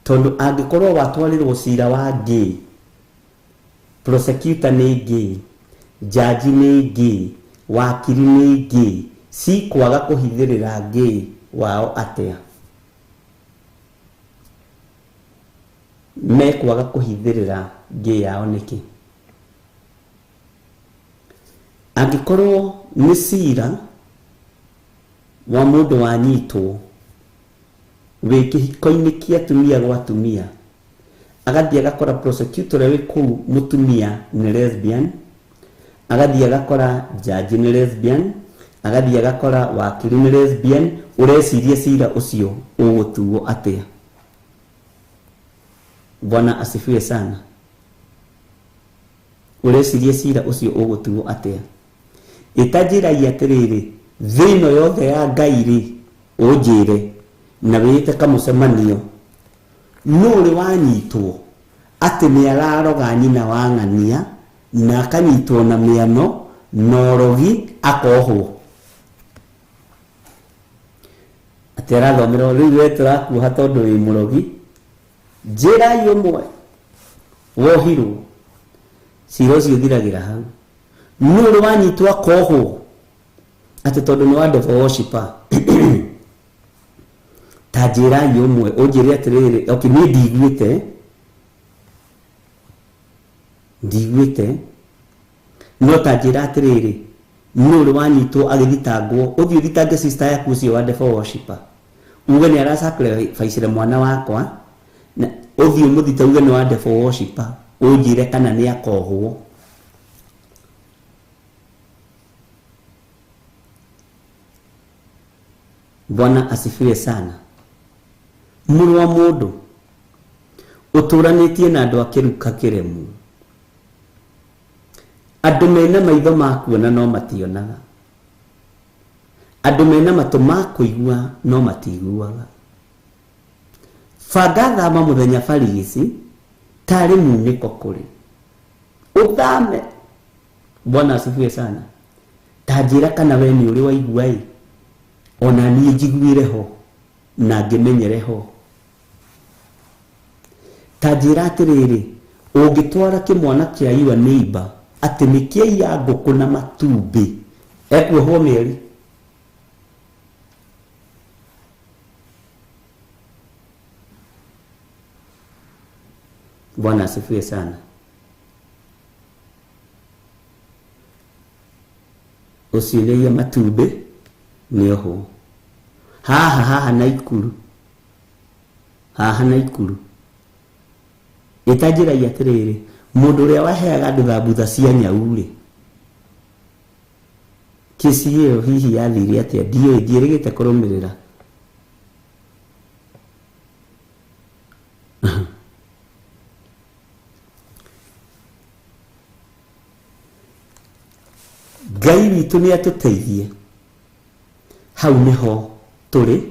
tondũ angĩkorwo watwarĩrwo cira wa gay, prosecutor nĩ gay, jaji nĩ gay, wakiri nĩ gay, cikwaga kũhithĩrĩra gay wao atĩa? Mekwaga kũhithĩrĩra gay yao nĩkĩ? Angĩkorwo nĩ cira wa mũndũ wanyitwo wĩ kĩhiko-inĩ kĩa atumia gwa atumia, agathiĩ agakora prosecutor ũrĩa wĩ kũu mũtumia nĩ lesbian, agathiĩ agakora judge nĩ lesbian, agathiĩ agakora wakiri nĩ lesbian, ũreciria cira ũcio ũgũtuo atĩa? Bwana asifiwe sana. Ũreciria cira ũcio ũgũtuo atĩa? Ĩtanjĩragia atĩrĩrĩ, thĩ ĩno yothe ya Ngai rĩ, ũnjĩre na wĩĩte kamũcemanio, nũ ũrĩ wanyitwo atĩ nĩ araroga nyina wa ng'ania na akanyitwo na mĩano na ũrogi akohwo, atĩ arathomerwo rĩu we tũrakuoha tondũ wĩ mũrogi. Njĩrai ũmwe wohirwo, cira ũcio ũthiragĩra hau. Nũ ũrĩ wanyitwo akohwo atĩ tondũ nĩ wa devil worshiper? Ta njĩrai ũmwe ũnjĩre atĩrĩrĩ, okay, niĩ ndiguĩte, no ta njĩra atĩrĩrĩ, nũ ũrĩ wanyitwo agĩthitangwo, ũthiĩ ũthitange sister yaku ũcio wa devil worshiper, uge nĩ arasacrifice mwana wakwa, na ũthiĩ ũmũthite uge nĩ wa devil worshiper, ũnjĩre kana nĩ akohwo. Bwana asifiwe sana. Mũrũ wa mũndũ ũtũranĩtie na andũ a kĩruka kĩremu, andũ mena maitho ma kuona no mationaga, andũ mena matũ ma kũigua no matiguaga. Banga thama mũthenya barigici tarĩ munĩko kũrĩ ũthame. Bwana asifiwe sana. Ta njĩra kana we nĩ ũrĩ waigua ĩ, ona niĩ njiguĩre ho na ngĩmenyere ho. Ta njĩra atĩrĩrĩ, ũngĩtwara kĩmwana kĩa your neighbor atĩ nĩ kĩaiya ngũkũ na matumbĩ, ekuohwo mĩeri. Bwana asifiwe sana. Ũcio nĩ matumbĩ nĩ ohwo. Haha haha Naikuru, haha Naikuru ĩtanjĩragia atĩrĩrĩ, mũndũ ũrĩa waheaga andũ thambutha cia nyau rĩ, kĩci ĩyo hihi yathire atĩa? Ndiũĩ, ndiĩrĩgĩte kũrũmĩrĩra. Ngai witũ nĩ atũteithie. Hau nĩho tũrĩ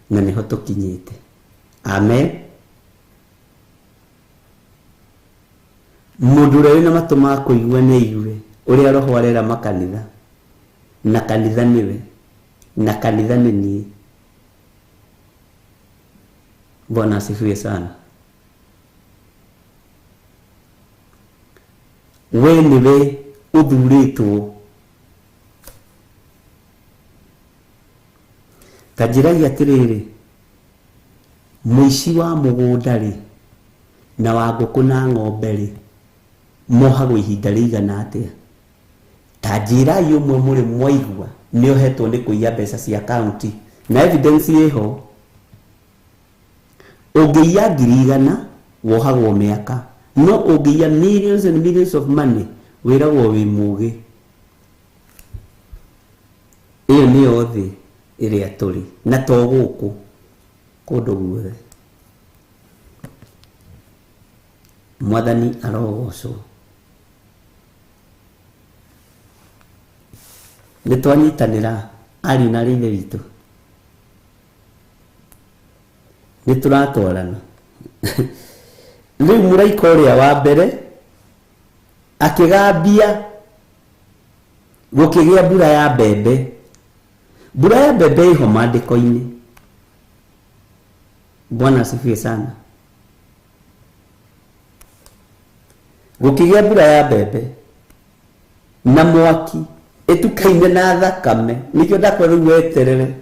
na nĩho tũkinyĩte. Amen. Mũndũ ũrĩa wĩna matũ ma kũigua nĩ aigue ũrĩa Roho arera makanitha. Na kanitha nĩwe, na kanitha nĩ niĩ. Bwana asifiwe sana. We nĩwe ũthurĩtwo. Ta njĩrai atĩrĩrĩ, mũici wa mũgũnda rĩ na wa ngũkũ na ng'ombe rĩ mohagwo ihinda rĩigana atĩa? Ta njĩrai ũmwe mũrĩ mwaigua nĩ ohetwo nĩ kũiya mbeca cia kaunti na evidence ĩho. Ũngĩiya 100,000 wohagwo mĩaka, no ũngĩiya millions and millions of money wĩragwo wĩ mũgĩ. Ĩyo nĩyo thĩ ĩrĩa tũrĩ, na to gũkũ, kũndũ guothe. Mwathani arogocwo. Nĩ twanyitanĩra ariũ na arĩ ithe witũ, nĩ tũratwarana. Rĩu mũraika ũrĩa wa mbere akĩgambia, gũkĩgĩa mbura ya mbembe. Mbura ya mbembe ĩho maandĩko-inĩ. Bwana asifiwe sana. Gũkĩgĩa mbura ya mbembe na mwaki ĩtukaine na thakame. Nĩkĩo ndakwĩra rĩu weterere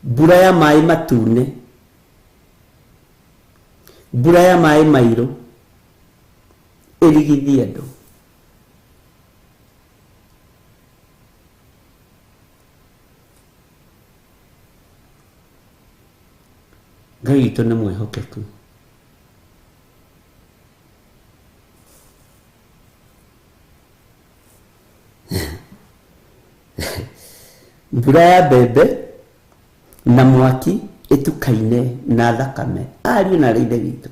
mbura ya maĩ matune, mbura ya maĩ mairũ ĩrigithie andũ. Ngai witũ nĩ mwĩhokeku. Mbura ya mbembe na mwaki ĩtukaine na thakame, ariũ na arĩ ithe witũ,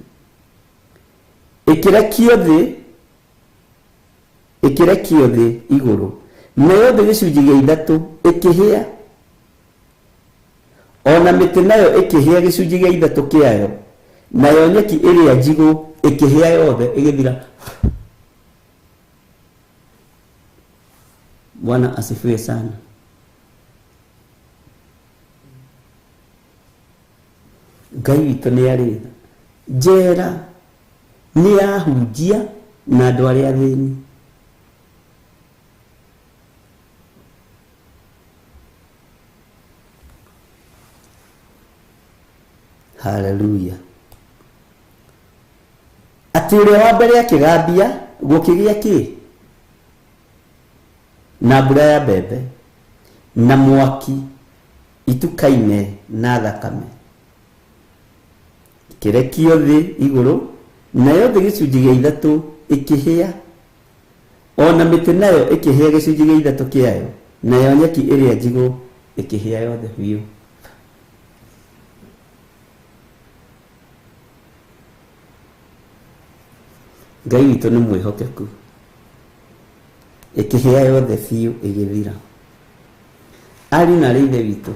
ĩkĩrekio thĩ, ĩkĩrekio thĩ igũrũ, nayo thĩ gĩcunjĩ gĩa ithatũ ĩkĩhĩa, ona mĩtĩ nayo ĩkĩhĩa gĩcunjĩ gĩa ithatũ kĩayo, nayo nyeki ĩrĩa njigũ ĩkĩhĩa yothe ĩgĩthira. Bwana asifiwe sana. Ngai witũ nĩ arĩ tha. Njera nĩ yahunjia na andũ arĩa athĩni. Haleluya. Atĩ ũrĩa wa mbere akĩgambia, gũkĩgĩa kĩ? Na mbura ya mbembe na mwaki itukaine na thakame, ĩkĩrekio thĩ igũrũ, nayo thĩ gĩcunjĩ gĩa ithatũ ĩkĩhĩa, ona mĩtĩ nayo ĩkĩhĩa gĩcunjĩ gĩa ithatũ kĩayo, nayo nyeki ĩrĩa njigũ ĩkĩhĩa yothe biũ. Ngai witũ nĩ mwĩhokeku. Ĩkĩhĩa yothe biũ ĩgĩthira. Ariũ na arĩ ithe witũ,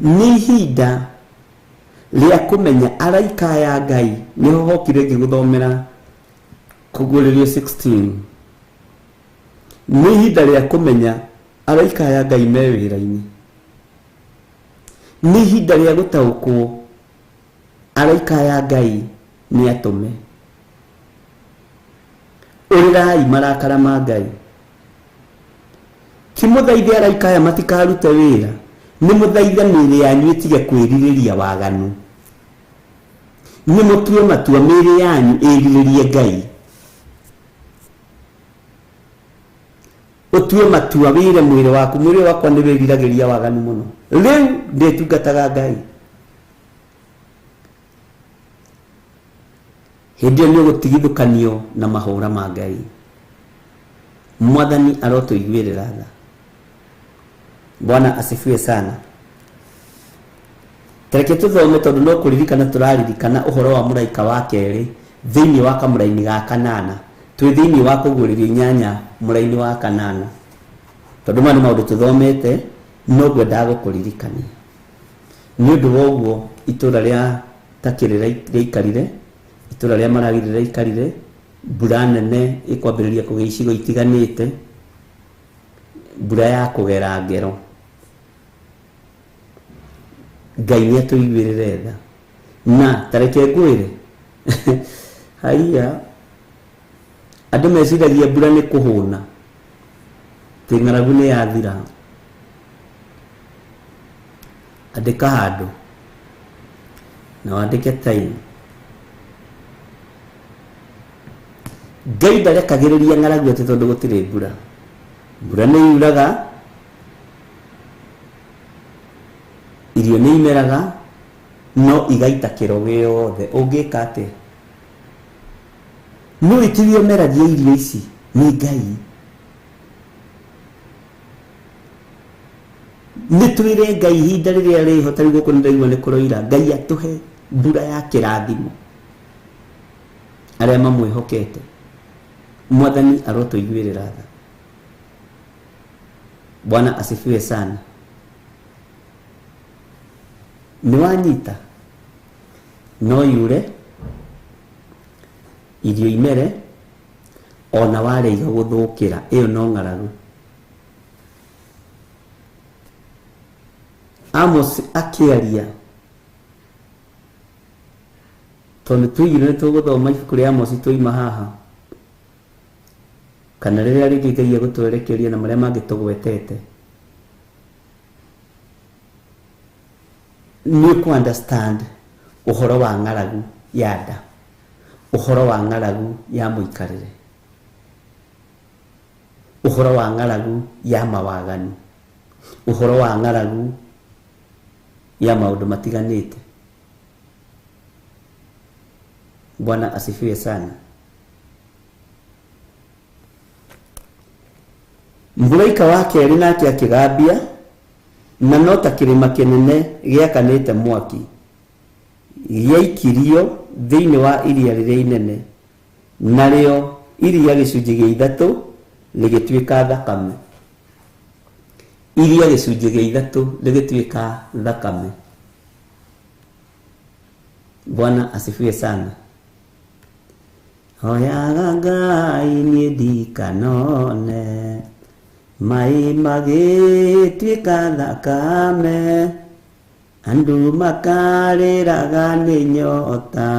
nĩ ihinda rĩa kũmenya araika aya Ngai. Nĩho hokire ngĩgũthomera Kũguũrĩrio 16. Nĩ ihinda rĩa kũmenya araika aya Ngai me wĩra-inĩ. Nĩ ihinda rĩa gũtaũkwo araika aya Ngai nĩ atũme. Ũrĩrai marakara ma Ngai. Ti mũthaithe araika aya matikarute wĩra, nĩ mũthaithe mĩĩrĩ yanyu ĩtige kwĩrirĩria waganu. Nĩ mũtue matua mĩĩrĩ yanyu ĩrirĩrie Ngai. Ũtue matua wĩre mwĩrĩ waku, mwĩrĩ wakwa nĩ wĩriragĩria waganu mũno, rĩu ndĩtungataga Ngai. Hĩndĩ ĩyo nĩ ũgũtigithũkanio na mahũra ma Ngai. Mwathani arotũiguĩrĩra tha. Bwana asifiwe sana. Tareke tũthome tondũ no kũririkana tũraririkana ũhoro wa mũraika wa kerĩ thĩinĩ wa kamũraini ga kanana. Twĩ thĩinĩ wa Kũguũrĩrio 8 mũraini wa kanana. Tondũ maya nĩ maũndũ tũthomete, no ngwendaga gũkũririkania. Nĩ ũndũ wa ũguo itũũra rĩa Turkey rĩaikarire, itũũra rĩa Malawi rĩraikarire, mbura nene ĩkwambĩrĩria kũgĩa icigo itiganĩte. Mbura ya kũgera ngero. Ngai nĩ atũiguĩrĩre tha. Na tareke ngwĩre, haiya, andũ meciragia mbura nĩ kũhũna, tĩ ng'aragu nĩ yathira. Andĩka handũ na wandĩke time. Ngai ndarekagĩrĩria ng'aragu atĩ tondũ gũtirĩ mbura. Mbura nĩ yuraga, irio nĩ imeraga, no igaita kĩro gĩothe. Ũngĩka atĩa? No itiwe ũmeragia irio ici, nĩ Ngai. Nĩ twĩre Ngai ihinda rĩrĩa rĩho, ta rĩu gũkũ nĩ ndaigua nĩ kũroira, Ngai atũhe mbura ya kĩrathimo arĩa mamwĩhokete. Mwathani arotũiguĩrĩra tha. Bwana asifiwe sana. Nĩ wanyita, no yure, irio imere, ona warĩa igagũthũkĩra, ĩyo no ng'aragu. Amos akĩaria, tondũ tũigire nĩ tũgũthoma ibuku rĩa Amos twaima haha, kana rĩrĩa rĩngĩ Ngai egũtwerekeria na marĩa mangĩ tũgwetete, nĩ ũkũ understand ũhoro wa ng'aragu ya nda, ũhoro wa ng'aragu ya mũikarĩre, ũhoro wa ng'aragu ya mawaganu, ũhoro wa ng'aragu ya maũndũ matiganĩte. Bwana asifiwe sana. Mũraika wa kerĩ nake akĩgambia, na no ta kĩrĩma kĩnene gĩakanĩte mwaki gĩaikirio thĩinĩ wa iria rĩrĩa inene, narĩo iria gĩcunjĩ gĩa ithatũ rĩgĩtuĩka thakame. Iria gĩcunjĩ gĩa ithatũ rĩgĩtuĩka thakame. Bwana asifiwe sana. Hoyaga Ngai niĩ ndikanone maĩ magĩtuĩka thakame, andũ makarĩraga nĩ nyota,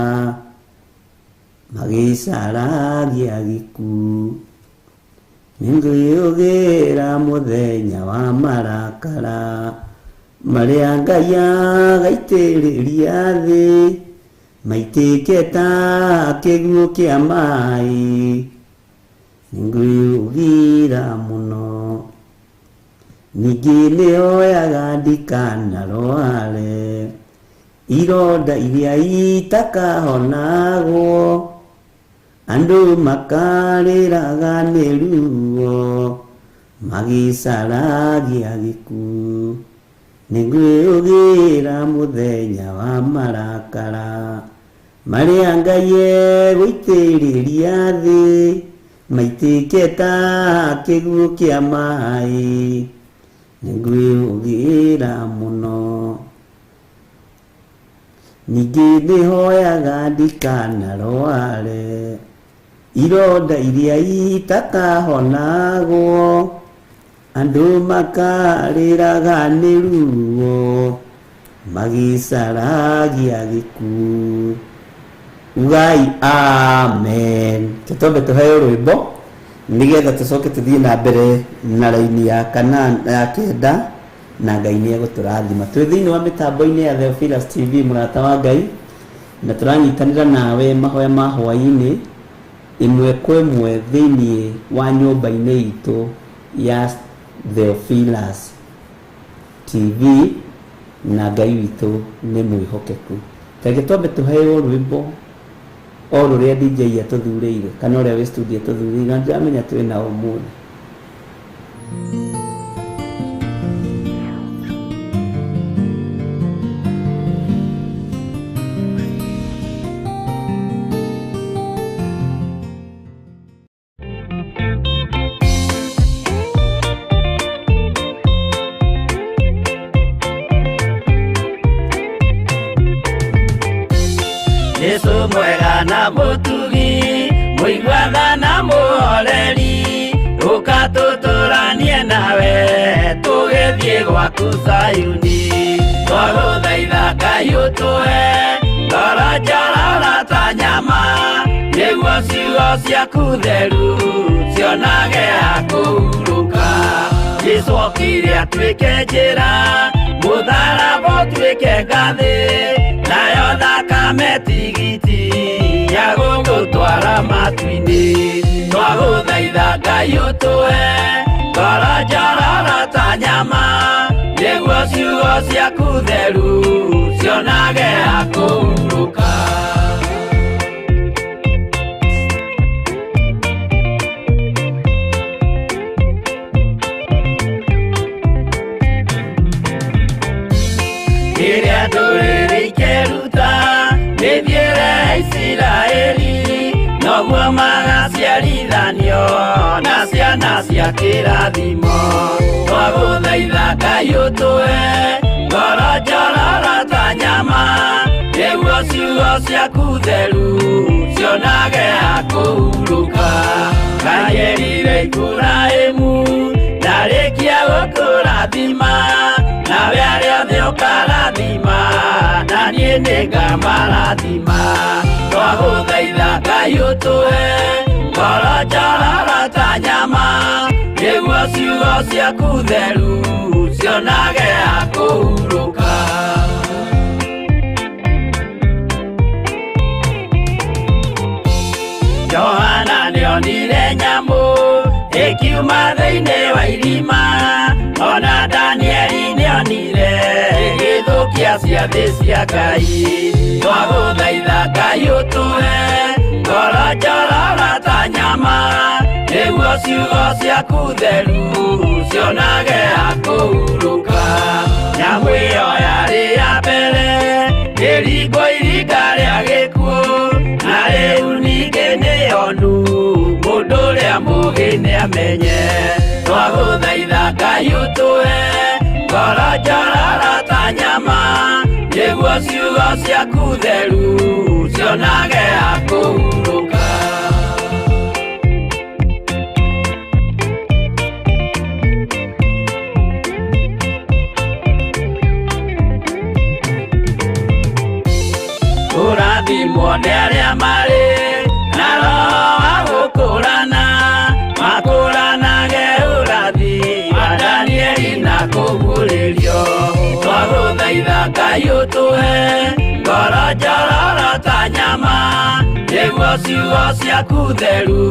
magĩcaragia gĩkuũ. Nĩngwĩyũgĩra mũthenya wa marakara marĩa Ngai agaitĩrĩria thĩ, maitĩke ta kĩguũ kĩa maĩ. Nĩngwĩyũgĩra mũno. Ningĩ nĩhoyaga ndikanarware ironda iria itakahonagwo, andũ makarĩraga nĩ ruo, magĩcaragia gĩkuũ. Nĩngwĩyũgĩra mũthenya wa marakara marĩa Ngai egũitĩrĩria thĩ, maitĩke ta kĩguũ kĩa maĩ. Nĩngwĩyũgĩra mũno. Ningĩ nĩhoyaga ndikanarware ironda iria itakahonagwo, andũ makarĩraga nĩ ruo, magĩcaragia gĩkuũ. Ugai amen. Tũtombe tũheo rwĩmbo nĩgetha tũcoke tũthiĩ na mbere na raini ya kana ya kenda, na Ngai nĩ egũtũrathima. Twĩ thĩinĩ wa mĩtambo-inĩ ya Theophilus TV, mũrata wa Ngai, na tũranyitanĩra nawe mahoya ma hwaĩ-inĩ ĩmwe kwa ĩmwe thĩinĩ wa nyũmba-inĩ itũ ya Theophilus TV, na Ngai witũ nĩ mwĩhokeku. Reke twambe tũheo rwĩmbo o rũrĩa DJ atũthurĩire, kana ũrĩa wĩ studio atũthurĩire, na ndiramenya twĩ na ũmũthĩ. Jesu mwega na mũtugi, mũiguana na mũhoreri, ũka tũtũranie nawe. Tũgĩthiĩ gwaku Zayuni. Twagũthaitha Ngai ũtũhe ngoro njororo ta nyama, nĩguo ciugo ciaku theru cionage ha kũhurũka. Jesũ okire atuĩke njĩra, mũtharaba ũtuĩke ngathĩ, nayo thakame tigiti ya gũgũtwara matu-inĩ. Twagũthaitha Ngai ũtũhe ngoro njororo ta nyama, nĩguo ciugo ciaku theru cionage ha kũhurũka. Rĩrĩa ndũrĩrĩ ikeruta mĩthiĩre ya Isiraeli, noguo magaciarithanio na ciana cia kĩrathimo. Twagũthaitha Ngai ũtũhe ngoro njororo ta nyama, nĩguo ciugo ciaku theru cionage ha kũhurũka. Ngai erire Iburahĩmu ndarĩkia gũkũrathima, nawe arĩa othe ũkarathima, na niĩ nĩngamarathima. Twagũthaitha Ngai ũtũhe ngoro njororo ta nyama, nĩguo ciugo ciaku theru cionage ha kũhurũka. Johana nĩonire nyamũ ĩkiuma thĩinĩ wa irima, ona Danieli nĩonire ĩgĩthũkia ciathĩ cia Ngai. Twagũthaitha Ngai ũtũhe ngoro njororo ta nyama, nĩguo ciugo ciaku theru cionage ha kũhurũka. Nyamũ ĩyo yarĩ ya mbere ĩringwo iringa rĩa gĩkuũ, na rĩu ningĩ nĩyonu mũndũ ũrĩa mũũgĩ nĩamenye. Twagũthaitha Ngai ũtũhe ngoro njororo ta nyama, nĩguo ciugo ciaku theru cionage ha kũhurũka. Kũrathimwo nĩ arĩa marĩ na roho wa gũkũrana, makũranage ũrathi wa Danieli na kũguũrĩrio. Twagũthaitha Ngai ũtũhe ngoro njororo ta nyama, nĩguo ciugo ciaku theru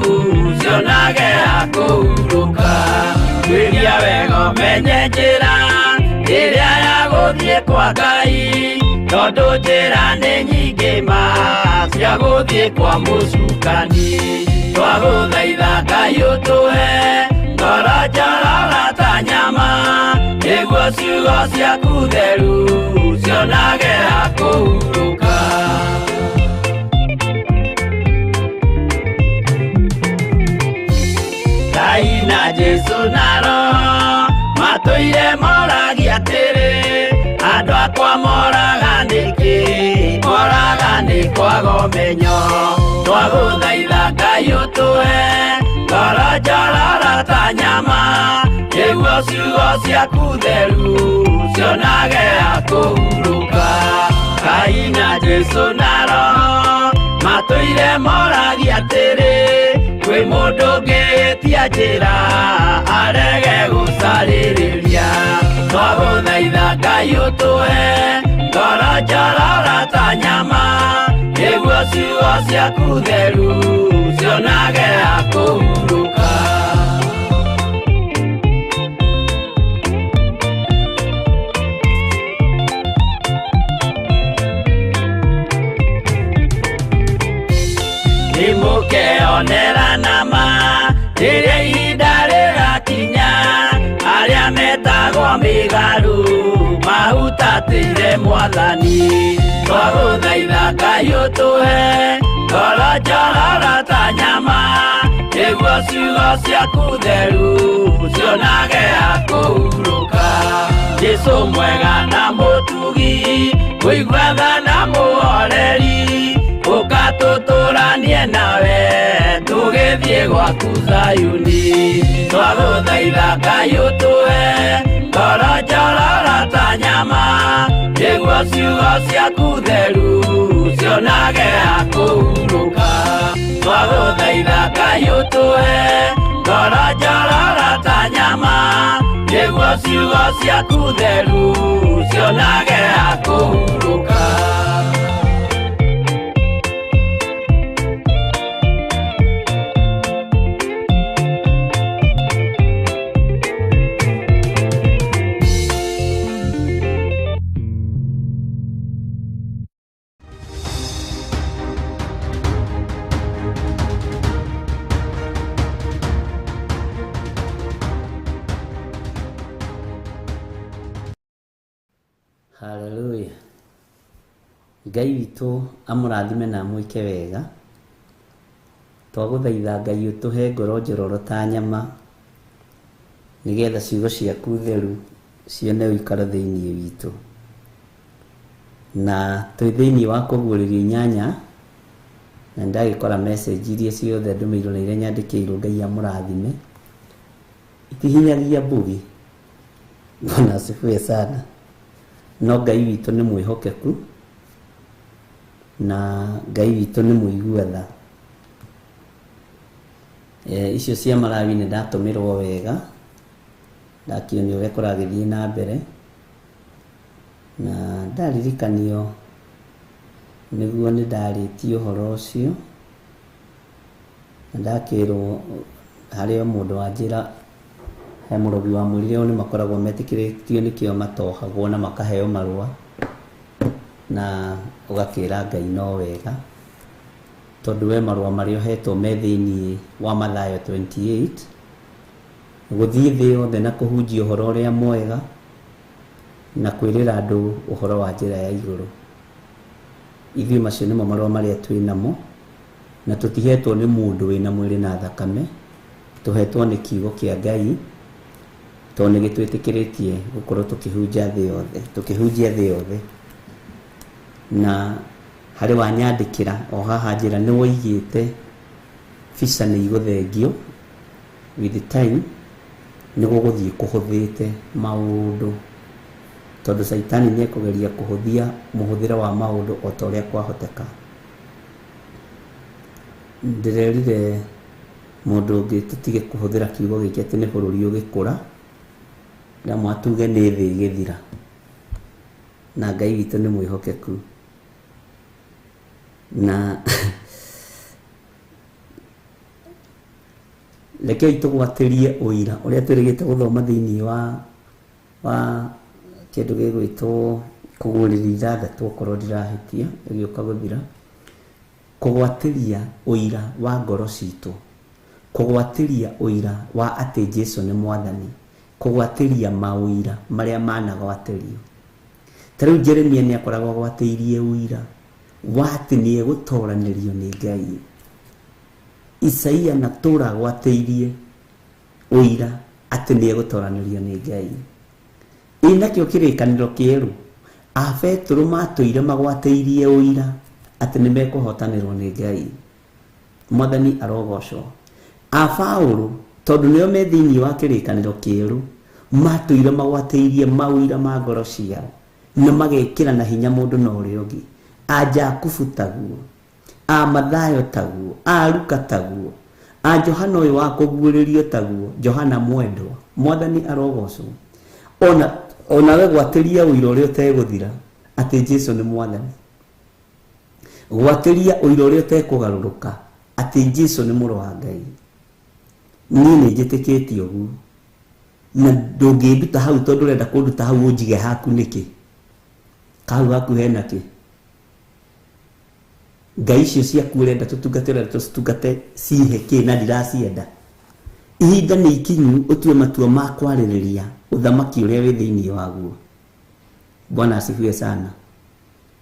cionage ha kũhurũka. Tuĩria wega ũmenye njĩra ĩrĩa ya gũthiĩ kwa Ngai, tondũ njĩra nĩ nyingĩ ma cia gũthiĩ kwa mũcukani. Twagũthaitha Ngai ũtũhe ngoro njororo ta nyama, nĩguo ciugo ciaku theru cionage ha kũhurũka. Ngai na Jesũ na Roho matũire moragia atĩrĩ, andũ akwa moraga nĩkĩ? Moraga nĩ kwaga ũmenyo. Twagũthaitha Ngai ũtũhe ngoro njororo ta nyama, nĩguo ciugo ciaku theru cionage ha kũhurũka. Ngai na Jesũ na Roho matũire moragia atĩrĩ, kwĩ mũndũ ũngĩtia njĩra arege gũcarĩrĩria. Twagũthaitha Ngai ũtũhe ngoro njororo ta nyama, nĩguo ciugo ciaku theru cionage ha kũhurũka. Nĩmũkeonera nama rĩrĩa ihinda rĩgakinya, arĩa metagwo mĩgarũ mahutatĩire Mwathani. Twagũthaitha Ngai ũtũhe ngoro njororo ta nyama, nĩguo ciugo ciaku theru cionage ha kũhurũka. Jesũ mwega na mũtugi, mũigua tha na mũhoreri, ũka tũtũranie nawe tũgĩthiĩ Mũciĩ gwaku Zayuni. Twagũthaitha Ngai ũtũhe ngoro njororo ta nyama, nĩguo ciugo ciaku theru cionage ha kũhurũka. Twagũthaitha Ngai ũtũhe ngoro njororo ta nyama, nĩguo ciugo ciaku theru cionage ha kũhurũka. Haleluya. Ngai witũ amũrathime na amwĩke wega. Twagũthaitha Ngai ũtũhe ngoro njororo ta nyama, nĩgetha ciugo ciaku theru cione ũikaro thĩinĩ witũ. Na twĩ thĩinĩ wa kũguũrĩrio inyanya, na nĩndagĩkora message iria ciothe ndũmĩirwo na iria nyandĩkĩirwo Ngai amũrathime. Itihinyagia mbugi. Bwana asifiwe sana. No Ngai witũ nĩ mwĩhokeku, na Ngai witũ nĩ mũigua tha. Icio cia Malawi nĩ ndatũmĩrwo wega, ndakĩonio ũrĩa kũragĩthiĩ na mbere, na ndaririkanio nĩguo nĩ ndarĩtie ũhoro ũcio, na ndakĩrwo harĩ o mũndũ wanjĩra, he mũrogi wa mwĩrire o nĩ makoragwo metĩkĩrĩtio nĩkĩo matohagwo na makaheo marũa, na ũgakĩra Ngai no wega, tondũ we marũa marĩa ũhetwo me thĩinĩ wa Mathayo 28, gũthiĩ thĩ yothe na kũhunjia ũhoro ũrĩa mwega na kwĩrĩra andũ ũhoro wa njĩra ya igũrũ. Ithuĩ macio nĩmo marũa marĩa twĩ namo, na tũtihetwo nĩ mũndũ wĩna mwĩrĩ na thakame, tũhetwo nĩ kiugo kĩa Ngai, tondũ nĩ gĩtwĩtĩkĩrĩtie gũkorwo tũkĩhunjia thĩ yothe, tũkĩhunjia thĩ yothe. Na harĩ wanyandĩkĩra o haha njĩra nĩ woigĩte visa nĩ igũthengio with the time, nĩ gũgũthiĩ kũhũthĩte maũndũ, tondũ Caitani nĩ ekũgeria kũhũthia mũhũthĩre wa maũndũ o ta ũrĩa kwahoteka. Ndĩrerire mũndũ ũngĩ tũtige kũhũthĩra kiugo gĩkĩ atĩ nĩ bũrũri ũgĩkũra, ndamwa tuge nĩ thĩ ĩgĩthira, na Ngai witũ nĩ mwĩhokeku. Na rekei tũgwatĩrie ũira ũrĩa twĩrĩgĩte gũthoma thĩinĩ wa kĩndũ gĩgwĩtwo kũguũrĩria ithathatũ, okorwo ndirahĩtia ĩgĩũka gũthira. Kũgwatĩria ũira wa ngoro citũ, kũgwatĩria ũira wa atĩ Jesũ nĩ mwathani, kũgwatĩria maũira marĩa managwatĩrio. Ta rĩu Jeremia nĩ akoragwo agwatĩirie ũira wa atĩ nĩ egũtoranĩrio nĩ Ngai. Isaia na tũra agwatĩirie ũira atĩ nĩ egũtoranĩrio nĩ Ngai. Ĩ nakĩo kĩrĩkanĩro kĩerũ, a Petero matũire magwatĩirie ũira atĩ nĩ mekũhotanĩrwo nĩ Ngai. Mwathani arogocwo. A Paũlũ, tondũ nĩo me thĩinĩ wa kĩrĩkanĩro kĩerũ, matũire magwatĩirie maũira ma ngoro ciao na magekĩra na hinya mũndũ na ũrĩa ũngĩ. A Jakubu taguo, a Mathayo taguo, a Luka taguo, a Johana ũyũ wa kũguũrĩrio taguo, Johana mwendwa. Mwathani arogocwo. Ona we gwatĩria ũira ũrĩa ũtegũthira atĩ Jesũ nĩ mwathani. Gwatĩria ũira ũrĩa ũtekũgarũrũka atĩ Jesũ nĩ mũrũ wa Ngai. Niĩ nĩ njĩtĩkĩtie ũguo, na ndũngĩnduta hau tondũ ũrenda kũnduta hau ũnjige haku nĩkĩ? Kahau haku hena kĩ? Ngai icio ciaku ũrenda tũtungate, ũrenda tũcitungate cihe kĩ na ndiracienda? Ihinda nĩ ikinyu ũtue matua ma kwarĩrĩria ũthamaki ũrĩa wĩ thĩinĩ waguo. Bwana asifiwe sana.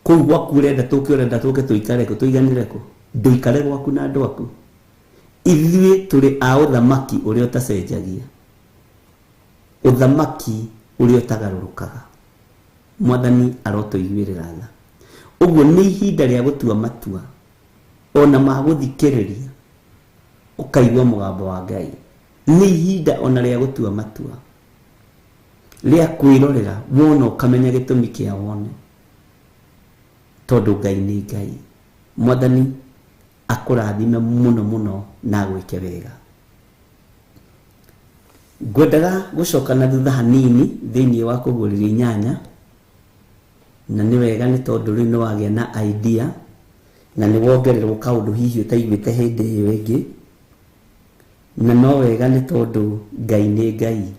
Kũu gwaku ũrenda tũke, ũrenda tũke tũikare kũ, tũiganĩre kũ? Ndũikare gwaku na andũ aku. Ithuĩ tũrĩ a ũthamaki ũrĩa ũtacenjagia, ũthamaki ũrĩa ũtagarũrũkaga. Mwathani arotũiguĩrĩra tha. Ũguo nĩ ihinda rĩa gũtua matua ona ma gũthikĩrĩria Ũkaigua mũgambo wa Ngai. Nĩ ihinda ona rĩa gũtua matua, rĩa kwĩrorera wona ũkamenya gĩtũmi kĩa wone, tondũ Ngai nĩ Ngai. Mwathani akũrathime mũno mũno na agwĩke wega. Ngwendaga gũcoka na thutha hanini thĩinĩ wa kũguũrĩria inyanya, na nĩ wega nĩ tondũ rĩu nĩ wagĩa na idea na nĩ wongererwo kaũndũ hihi ũtaiguĩte hĩndĩ ĩyo ĩngĩ, na no wega nĩ tondũ Ngai nĩ Ngai,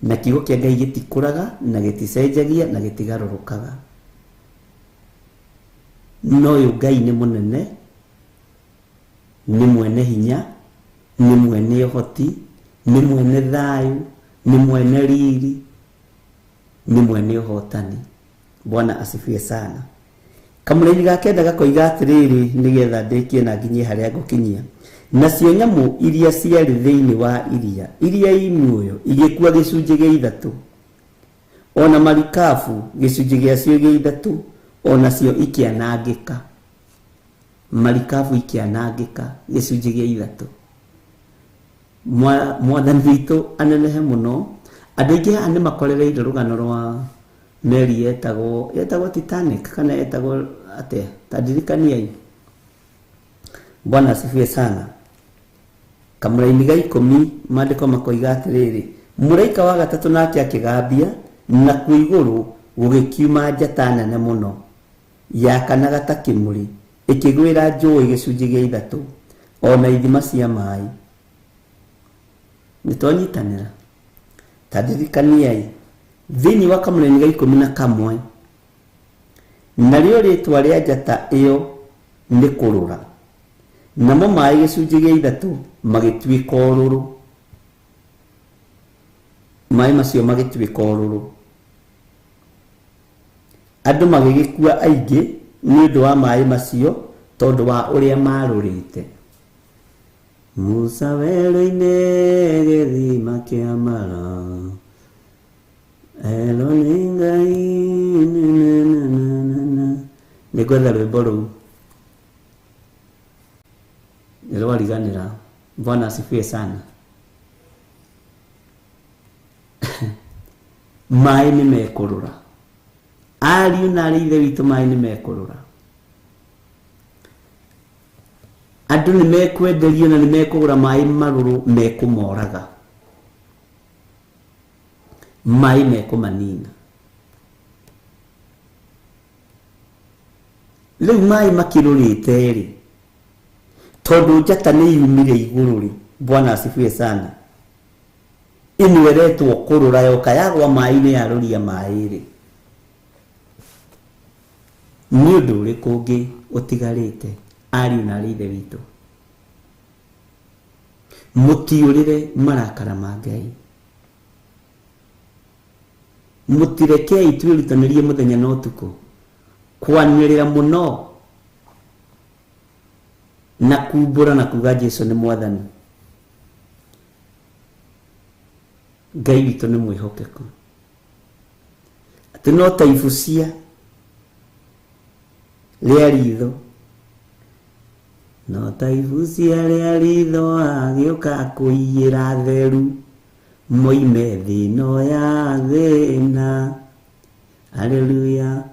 na kiugo kĩa Ngai gĩtikũraga na gĩticenjagia na gĩtigarũrũkaga. No ũyũ Ngai nĩ mũnene, nĩ mwene hinya, nĩ mwene ũhoti, nĩ mwene thayũ, nĩ mwene riri, nĩ mwene ũhotani. Bwana asifiwe sana. Kamũraini ga kenda gakoiga atĩrĩrĩ, nĩgetha ndĩkie na nginyie harĩa ngũkinyia. Nacio nyamũ iria ciarĩ thĩinĩ wa iria, iria i muoyo, igĩkua gĩcunjĩ gĩa ithatũ, ona marikabu gĩcunjĩ gĩacio gĩa ithatũ, onacio ikĩanangĩka. Marikabu ikĩanangĩka gĩcunjĩ gĩa ithatũ. Mwathani witũ anenehe mũno. Andũ aingĩ haha nĩ makorereire rũgano rwa meri yetagwo Titanic kana yetagwo atĩa, ta ndirikaniai. Bwana asifiwe sana. Kamũraini ga 10 maandĩko makoiga atĩrĩrĩ, mũraika wa gatatũ nake akĩgambia, nakuo igũrũ gũgĩkiuma njata nene mũno yakanaga ta kĩmũrĩ, ĩkĩgwĩra njũĩ gĩcunjĩ gĩa ithatũ, ona ithima cia maĩ. Nĩ twanyitanĩra? Ta ndirikaniai thĩinĩ wa kamũraini ga 11, narĩo rĩtwa rĩa njata ĩyo nĩ kũrũra, namo maĩ gĩcunjĩ gĩa ithatũ magĩtuĩka ũrũrũ. Maĩ macio magĩtuĩka ũrũrũ. Andũ magĩgĩkua aingĩ nĩ ũndũ wa maĩ macio, tondũ wa ũrĩa marũrĩte. Musa werũ-inĩ gĩthima kĩa Mara, ero nĩ Ngai na. Nĩ ngwetha rwĩmbo rũu, nĩ rwariganĩra. Bwana asifiwe sana. Maĩ nĩ mekũrũra, ariũ na arĩ ithe witũ, maĩ nĩ mekũrũra. Andũ nĩ mekwenderio na nĩ mekũgũra maĩ marũrũ mekũmoraga, maĩ mekũmanina. Rĩu maĩ makĩrũrĩte rĩ, tondũ njata nĩ yumire igũrũ rĩ, Bwana asifiwe sana, ĩno ĩretwo kũrũra yoka yagwa maĩ-inĩ yarũria maĩ rĩ, nĩ ũndũ ũrĩkũ ũngĩ ũtigarĩte ariũ na arĩ ithe witũ? Mũtiũrĩre marakara ma Ngai, mũtirekei twĩrutanĩrie mũthenya na ũtukũ kwanĩrĩra mũno na kumbũra na kuga Jesu nĩ Mwathani. Ngai witũ nĩ mwĩhokeku, atĩ no ta ibucia rĩa ritho, no ta ibucia rĩa ritho agĩũka kũiyĩra theru, moime thĩ ĩno ya thĩna. Haleluya,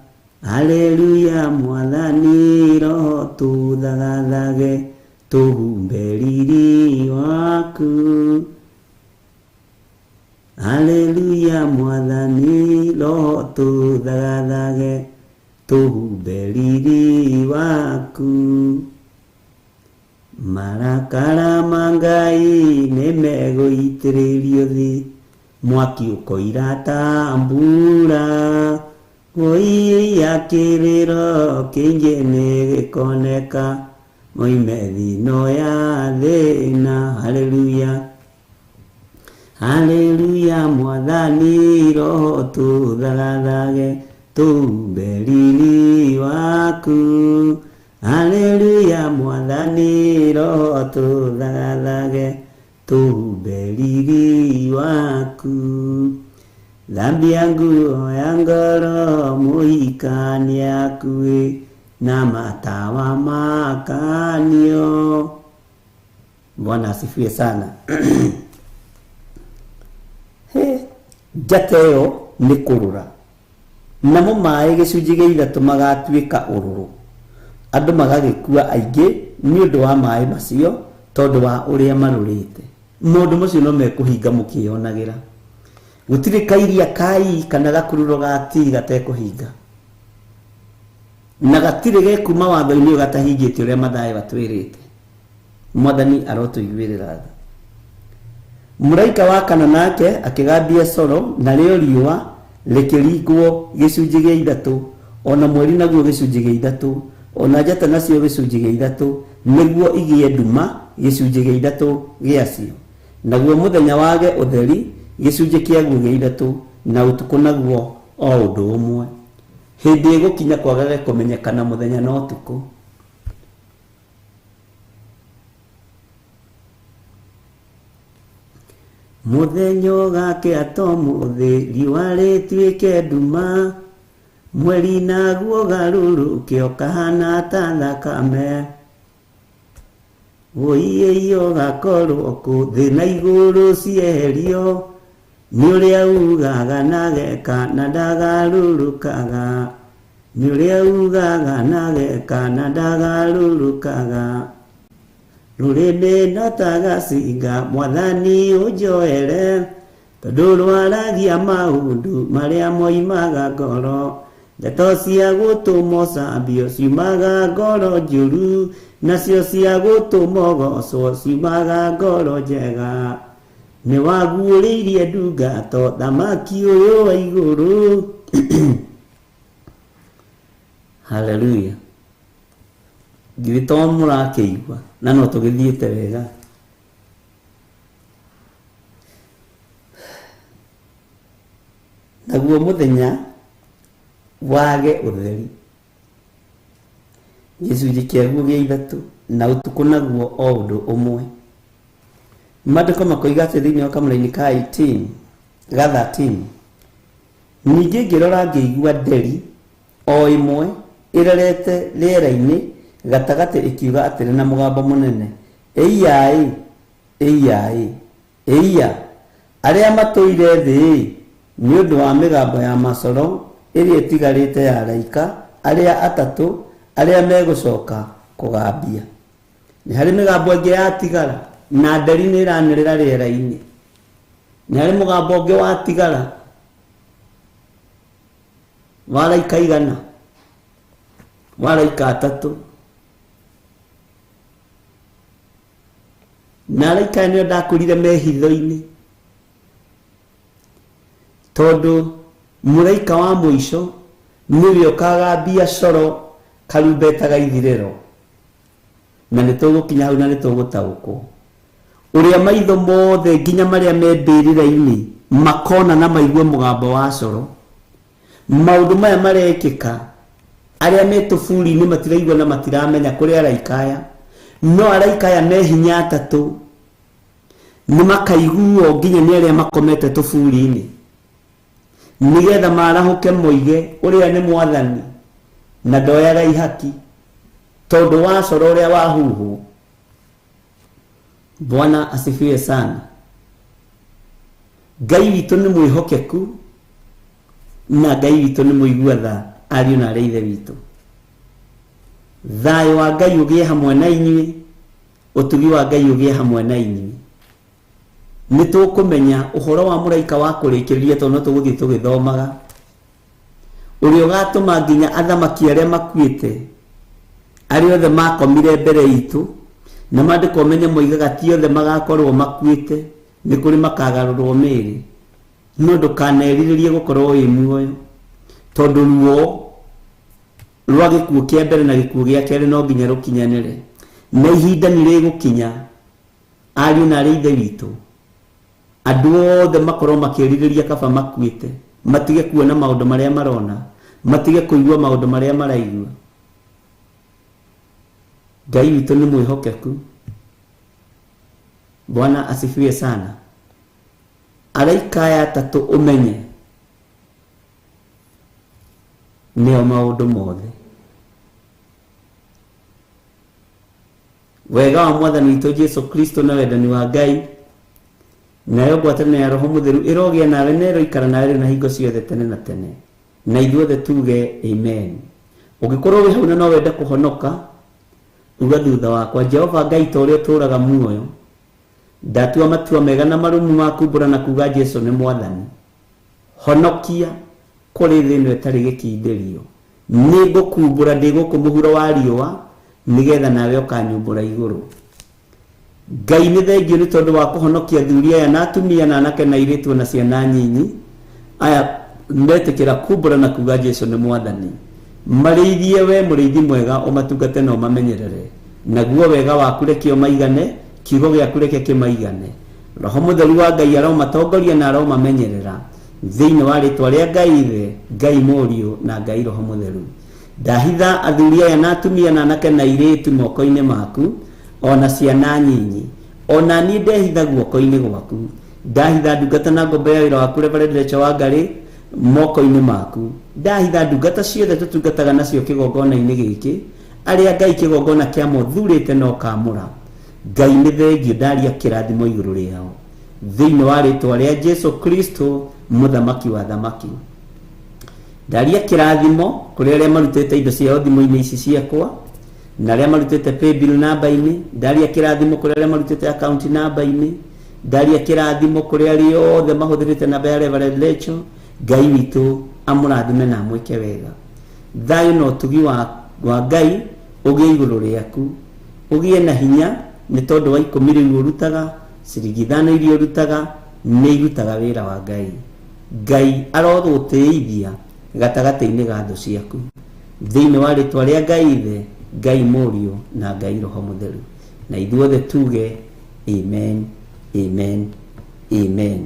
haleluya, Mwathani roho tũthagathage, tũhumbe riri waku. Haleluya, Mwathani roho tũthagathage, tũhumbe riri waku. Marakara ma Ngai nĩ megũitĩrĩrio thĩ, mwaki ũkoira ta mbura. Woi kĩrĩro kĩingĩ nĩ gĩkoneka, moime thĩ ĩno ya thĩna. Haleluya, haleluya, Mwathani roho tũthagathage, tũhumbe riri waku. Haleluya, Mwathani roho tũthagathage, tũhumbe riri waku. Thambia nguo ya ngoro mũhikani akuĩ, na matawa makanio. Bwana asifiwe sana. He, njata ĩyo nĩ kũrũra, namo maĩ gĩcunjĩ gĩa ithatũ magatuĩka ũrũrũ, andũ magagĩkua aingĩ nĩ ũndũ wa maĩ macio tondũ wa ũrĩa marũrĩte. Maũndũ macio no mekũhinga mũkĩyonagĩra. Gũtirĩ kairia kai kana gakururo ga ti gatekũhinga, na gatirĩ gekuma watho-inĩ ũyũ gatahingĩte ũrĩa Mathayo atwĩrĩte. Mwathani arotũiguĩrĩra tha. Mũraika wa kana nake akĩgambia coro, narĩo riũa rĩkĩringwo gĩcunjĩ gĩa ithatũ, ona mweri naguo gĩcunjĩ gĩa ithatũ, ona njata nacio gĩcunjĩ gĩa ithatũ, nĩguo igĩe nduma gĩcunjĩ gĩa ithatũ gĩacio, naguo mũthenya wage ũtheri gĩcunjĩ kĩaguo gĩa ithatũ, na ũtukũ naguo o ũndũ ũmwe. Hĩndĩ ĩgũkinya kwagage kũmenyekana mũthenya na ũtukũ. Mũthenya ũgakĩa to mũthĩ, riũa rĩtuĩke nduma, mweri naguo ũgarũrũke ũkahana ta thakame. Wũiĩi ũgakorwo kũ thĩ na igũrũ cieherio, nĩ ũrĩa ugaga na geka na ndagarũrũkaga, nĩ ũrĩa ugaga na geka na ndagarũrũkaga. Rũrĩmĩ no ta gacinga mwathani ũnjoere, tondũ rwaragia maũndũ marĩa moimaga ngoro. Ndeto cia gũtũma ũcambio ciumaga ngoro njũru, nacio cia gũtũma ũgocwo ciumaga ngoro njega. Nĩ waguũrĩirie ndungato thamaki ũyũ wa igũrũ. Haleluya. Githĩ to mũrakĩigua na no tũgĩthiĩte wega. Naguo mũthenya wage ũtheri gĩcunjĩ kĩaguo gĩa ithatũ, na ũtukũ naguo o ũndũ ũmwe. Maandĩko makoiga atĩ thĩinĩ wa kamũraini ka 18 ga 13, ningĩ ngĩrora ngĩigua nderi o ĩmwe ĩrerete rĩera-inĩ gatagatĩ ĩkiuga atĩrĩ na mũgambo mũnene, ĩiya-ĩ, ĩiya-ĩ, ĩiya, arĩa matũire thĩ-ĩ, nĩ ũndũ wa mĩgambo ya macoro ĩrĩa ĩtigarĩte ya araika arĩa atatũ arĩa megũcoka kũgambia. Nĩ harĩ mĩgambo ĩngĩ yatigara na nderi nĩ ĩranĩrĩra rĩera-inĩ. Nĩ harĩ mũgambo ũngĩ watigara wa araika igana, wa araika atatũ. Na araika aya nĩo ndakũrire me hitho-inĩ, tondũ mũraika wa mũico nĩwe ũkagambia coro karumbeta ga ithirĩro. Na nĩ tũgũkinya hau na nĩ tũgũtaũkwo ũrĩa maitho mothe nginya marĩa me mbĩrĩra-inĩ makona na maigue mũgambo wa coro. Maũndũ maya marekĩka, arĩa me tũburi-inĩ matiraigua na matiramenya kũrĩ araika aya, no araika aya me hinya atatũ nĩ makaiguo nginya nĩ arĩa makomete tũburi-inĩ, nĩgetha marahũke moige ũrĩa nĩ mwathani na ndoyaga ihaki tondũ wa coro ũrĩa wahuhwo. Bwana asifiwe sana. Ngai witũ nĩ mwĩhokeku na Ngai witũ nĩ mũigua tha, ariũ na arĩa ithe witũ. Thayũ wa Ngai ũgĩe hamwe na inyuĩ, ũtugi wa Ngai ũgĩe hamwe na inyuĩ. Nĩ tũkũmenya ũhoro wa mũraika wa kũrĩkĩrĩria tondũ no tũgũthiĩ tũgĩthomaga, ũrĩa ũgatũma nginya athamaki arĩa makuĩte, arĩa othe makomire mbere itũ, na maandĩko menye moigaga ti othe magakorwo makuĩte, nĩ kũrĩ makagarũrwo mĩĩrĩ. No ndũkanerirĩrie gũkorwo wĩ muoyo, tondũ ruo rwa gĩkuũ kĩa mbere na gĩkuũ gĩa kerĩ no nginya rũkinyanĩre, na ihinda nĩ rĩgũkinya ariũ na arĩa ithe witũ andũ othe makorwo makĩrirĩria kaba makuĩte, matige kuona maũndũ marĩa marona, matige kũigua maũndũ marĩa maraigua. Ngai witũ nĩ mwĩhokeku. Bwana asifiwe sana. Araika aya atatũ ũmenye nĩo maũndũ mothe. Wega wa Mwathani witũ Jesu Kristo na wendani wa Ngai nayo ngwatanĩro ya Roho Mũtheru ĩrogĩa nawe na ĩroikara nawe rĩu na hingo ciothe tene na tene. Na ithuothe tuge amen. Ũngĩkorwo wĩ hau na no wende kũhonoka, uga thutha wakwa, Jehova Ngai ta ũrĩa ũtũũraga muoyo, ndatua matua mega na marũmu ma kumbũra na kuga Jesu nĩ Mwathani. Honokia kũrĩ thĩ ĩno ĩtarĩ gĩkindĩrio. Nĩ ngũkumbũra ndĩ gũkũ mũhuro wa riũa, nĩgetha nawe ũkanyumbũra igũrũ. Ngai nĩ thengio nĩ tondũ wa kũhonokia athuri aya na atumia na anake na airĩtu na ciana nyinyi aya metĩkĩra kumbũra na kuga Jesu nĩ Mwathani. Marĩithie we mũrĩithi mwega, ũmatungate na ũmamenyerere. Naguo wega waku reke ũmaigane, kiugo gĩaku reke kĩmaigane. Roho Mũtheru wa Ngai aromatongoria na aromamenyerera thĩinĩ wa rĩtwa rĩa Ngai Ithe, Ngai Mũriũ na Ngai Roho Mũtheru. Ndahitha athuri aya na atumia na anake na airĩtu moko-inĩ maku, ona ciana nyinyi, ona niĩ ndehitha guoko-inĩ gwaku. Ndahitha ndungata na ngombo ya wĩra waku Reverend Rachel Wangari moko-inĩ maku. Ndahitha ndungata ciothe tũtungataga nacio kĩgongona-inĩ gĩkĩ, arĩa Ngai kĩgongona kĩamo thurĩte na ũkamũra. Ngai nĩ thengio, ndaria kĩrathimo igũrũ rĩao thĩinĩ wa rĩtwa rĩa Jesu Kristo mũthamaki wa thamaki. Ndaria kĩrathimo kũrĩ arĩa marutĩte indo ciao thimũ-inĩ ici ciakwa na arĩa marutĩte paybill namba-inĩ. Ndaria kĩrathimo kũrĩ arĩa marutĩte account namba-inĩ. Ndaria kĩrathimo kũrĩ arĩa othe mahũthĩrĩte namba ya Reverend Rachel. Ngai witũ amũrathime na amwĩke wega. Thayũ na ũtugi wa Ngai ũgĩe igũrũ rĩaku, ũgĩe na hinya nĩ tondũ wa 10 rĩu ũrutaga, ciringi 5 iria ũrutaga nĩ irutaga wĩra wa Ngai. Ngai arogũtĩithia gatagatĩ-inĩ ga thũ ciaku thĩinĩ wa rĩtwa rĩa Ngai Ithe, Ngai Mũriũ na Ngai Roho Mũtheru. Na ithuothe tuge amen, amen, amen.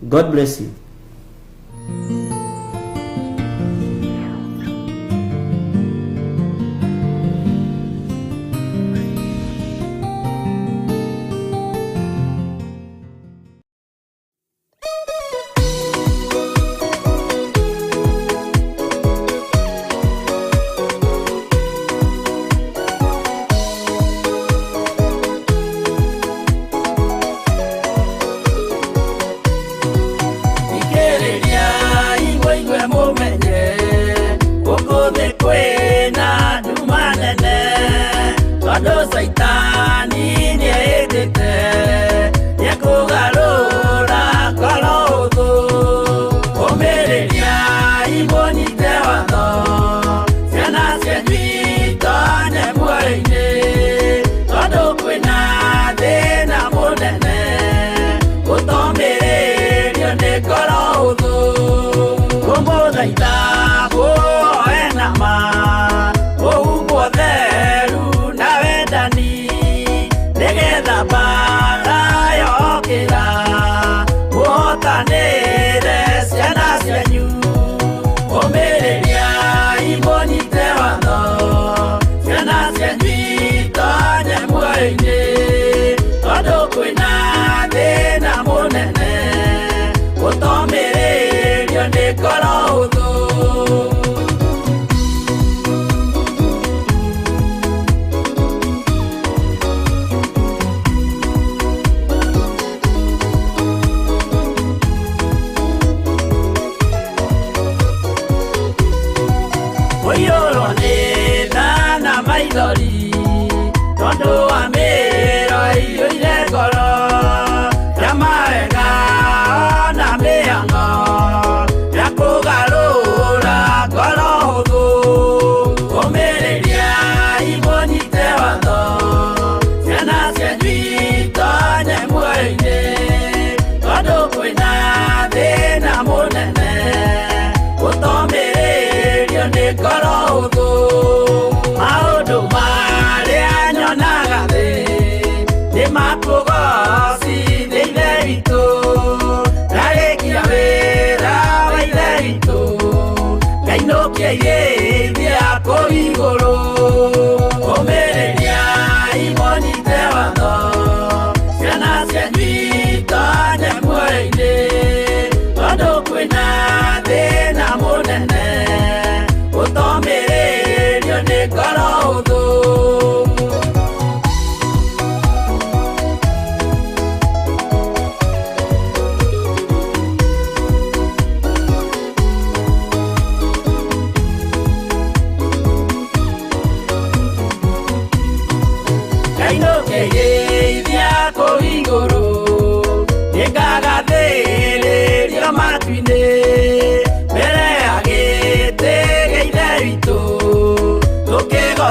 God bless you.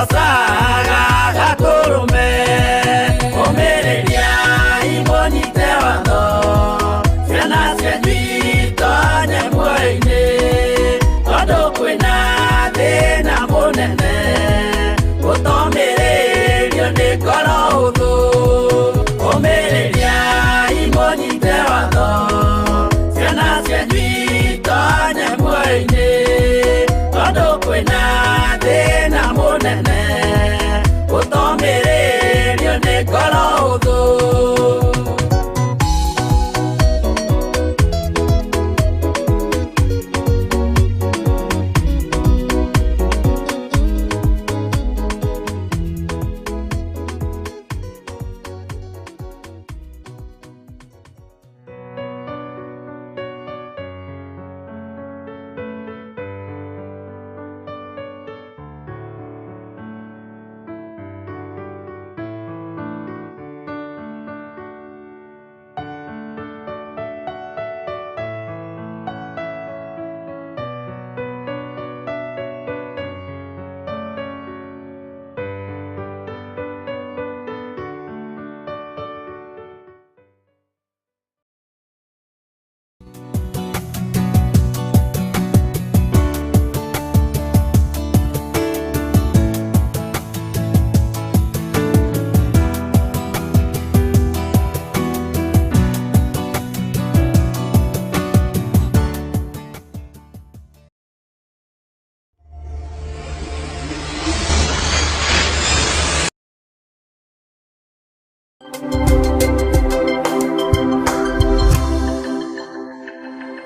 Gocaga gatũrũme. Ũmĩrĩriai mũnyite watho, ciana cianyu itonye muoyo-inĩ, tondũ kwĩna thĩna mũnene gũtomĩrĩrio nĩ ngoro hũthũ. Ũmĩrĩriai mũnyite watho, ciana cianyu itonye muoyo-inĩ, tondũ kwĩna thĩna mũnene gũtomĩrĩrio nĩ ngoro hũthũ.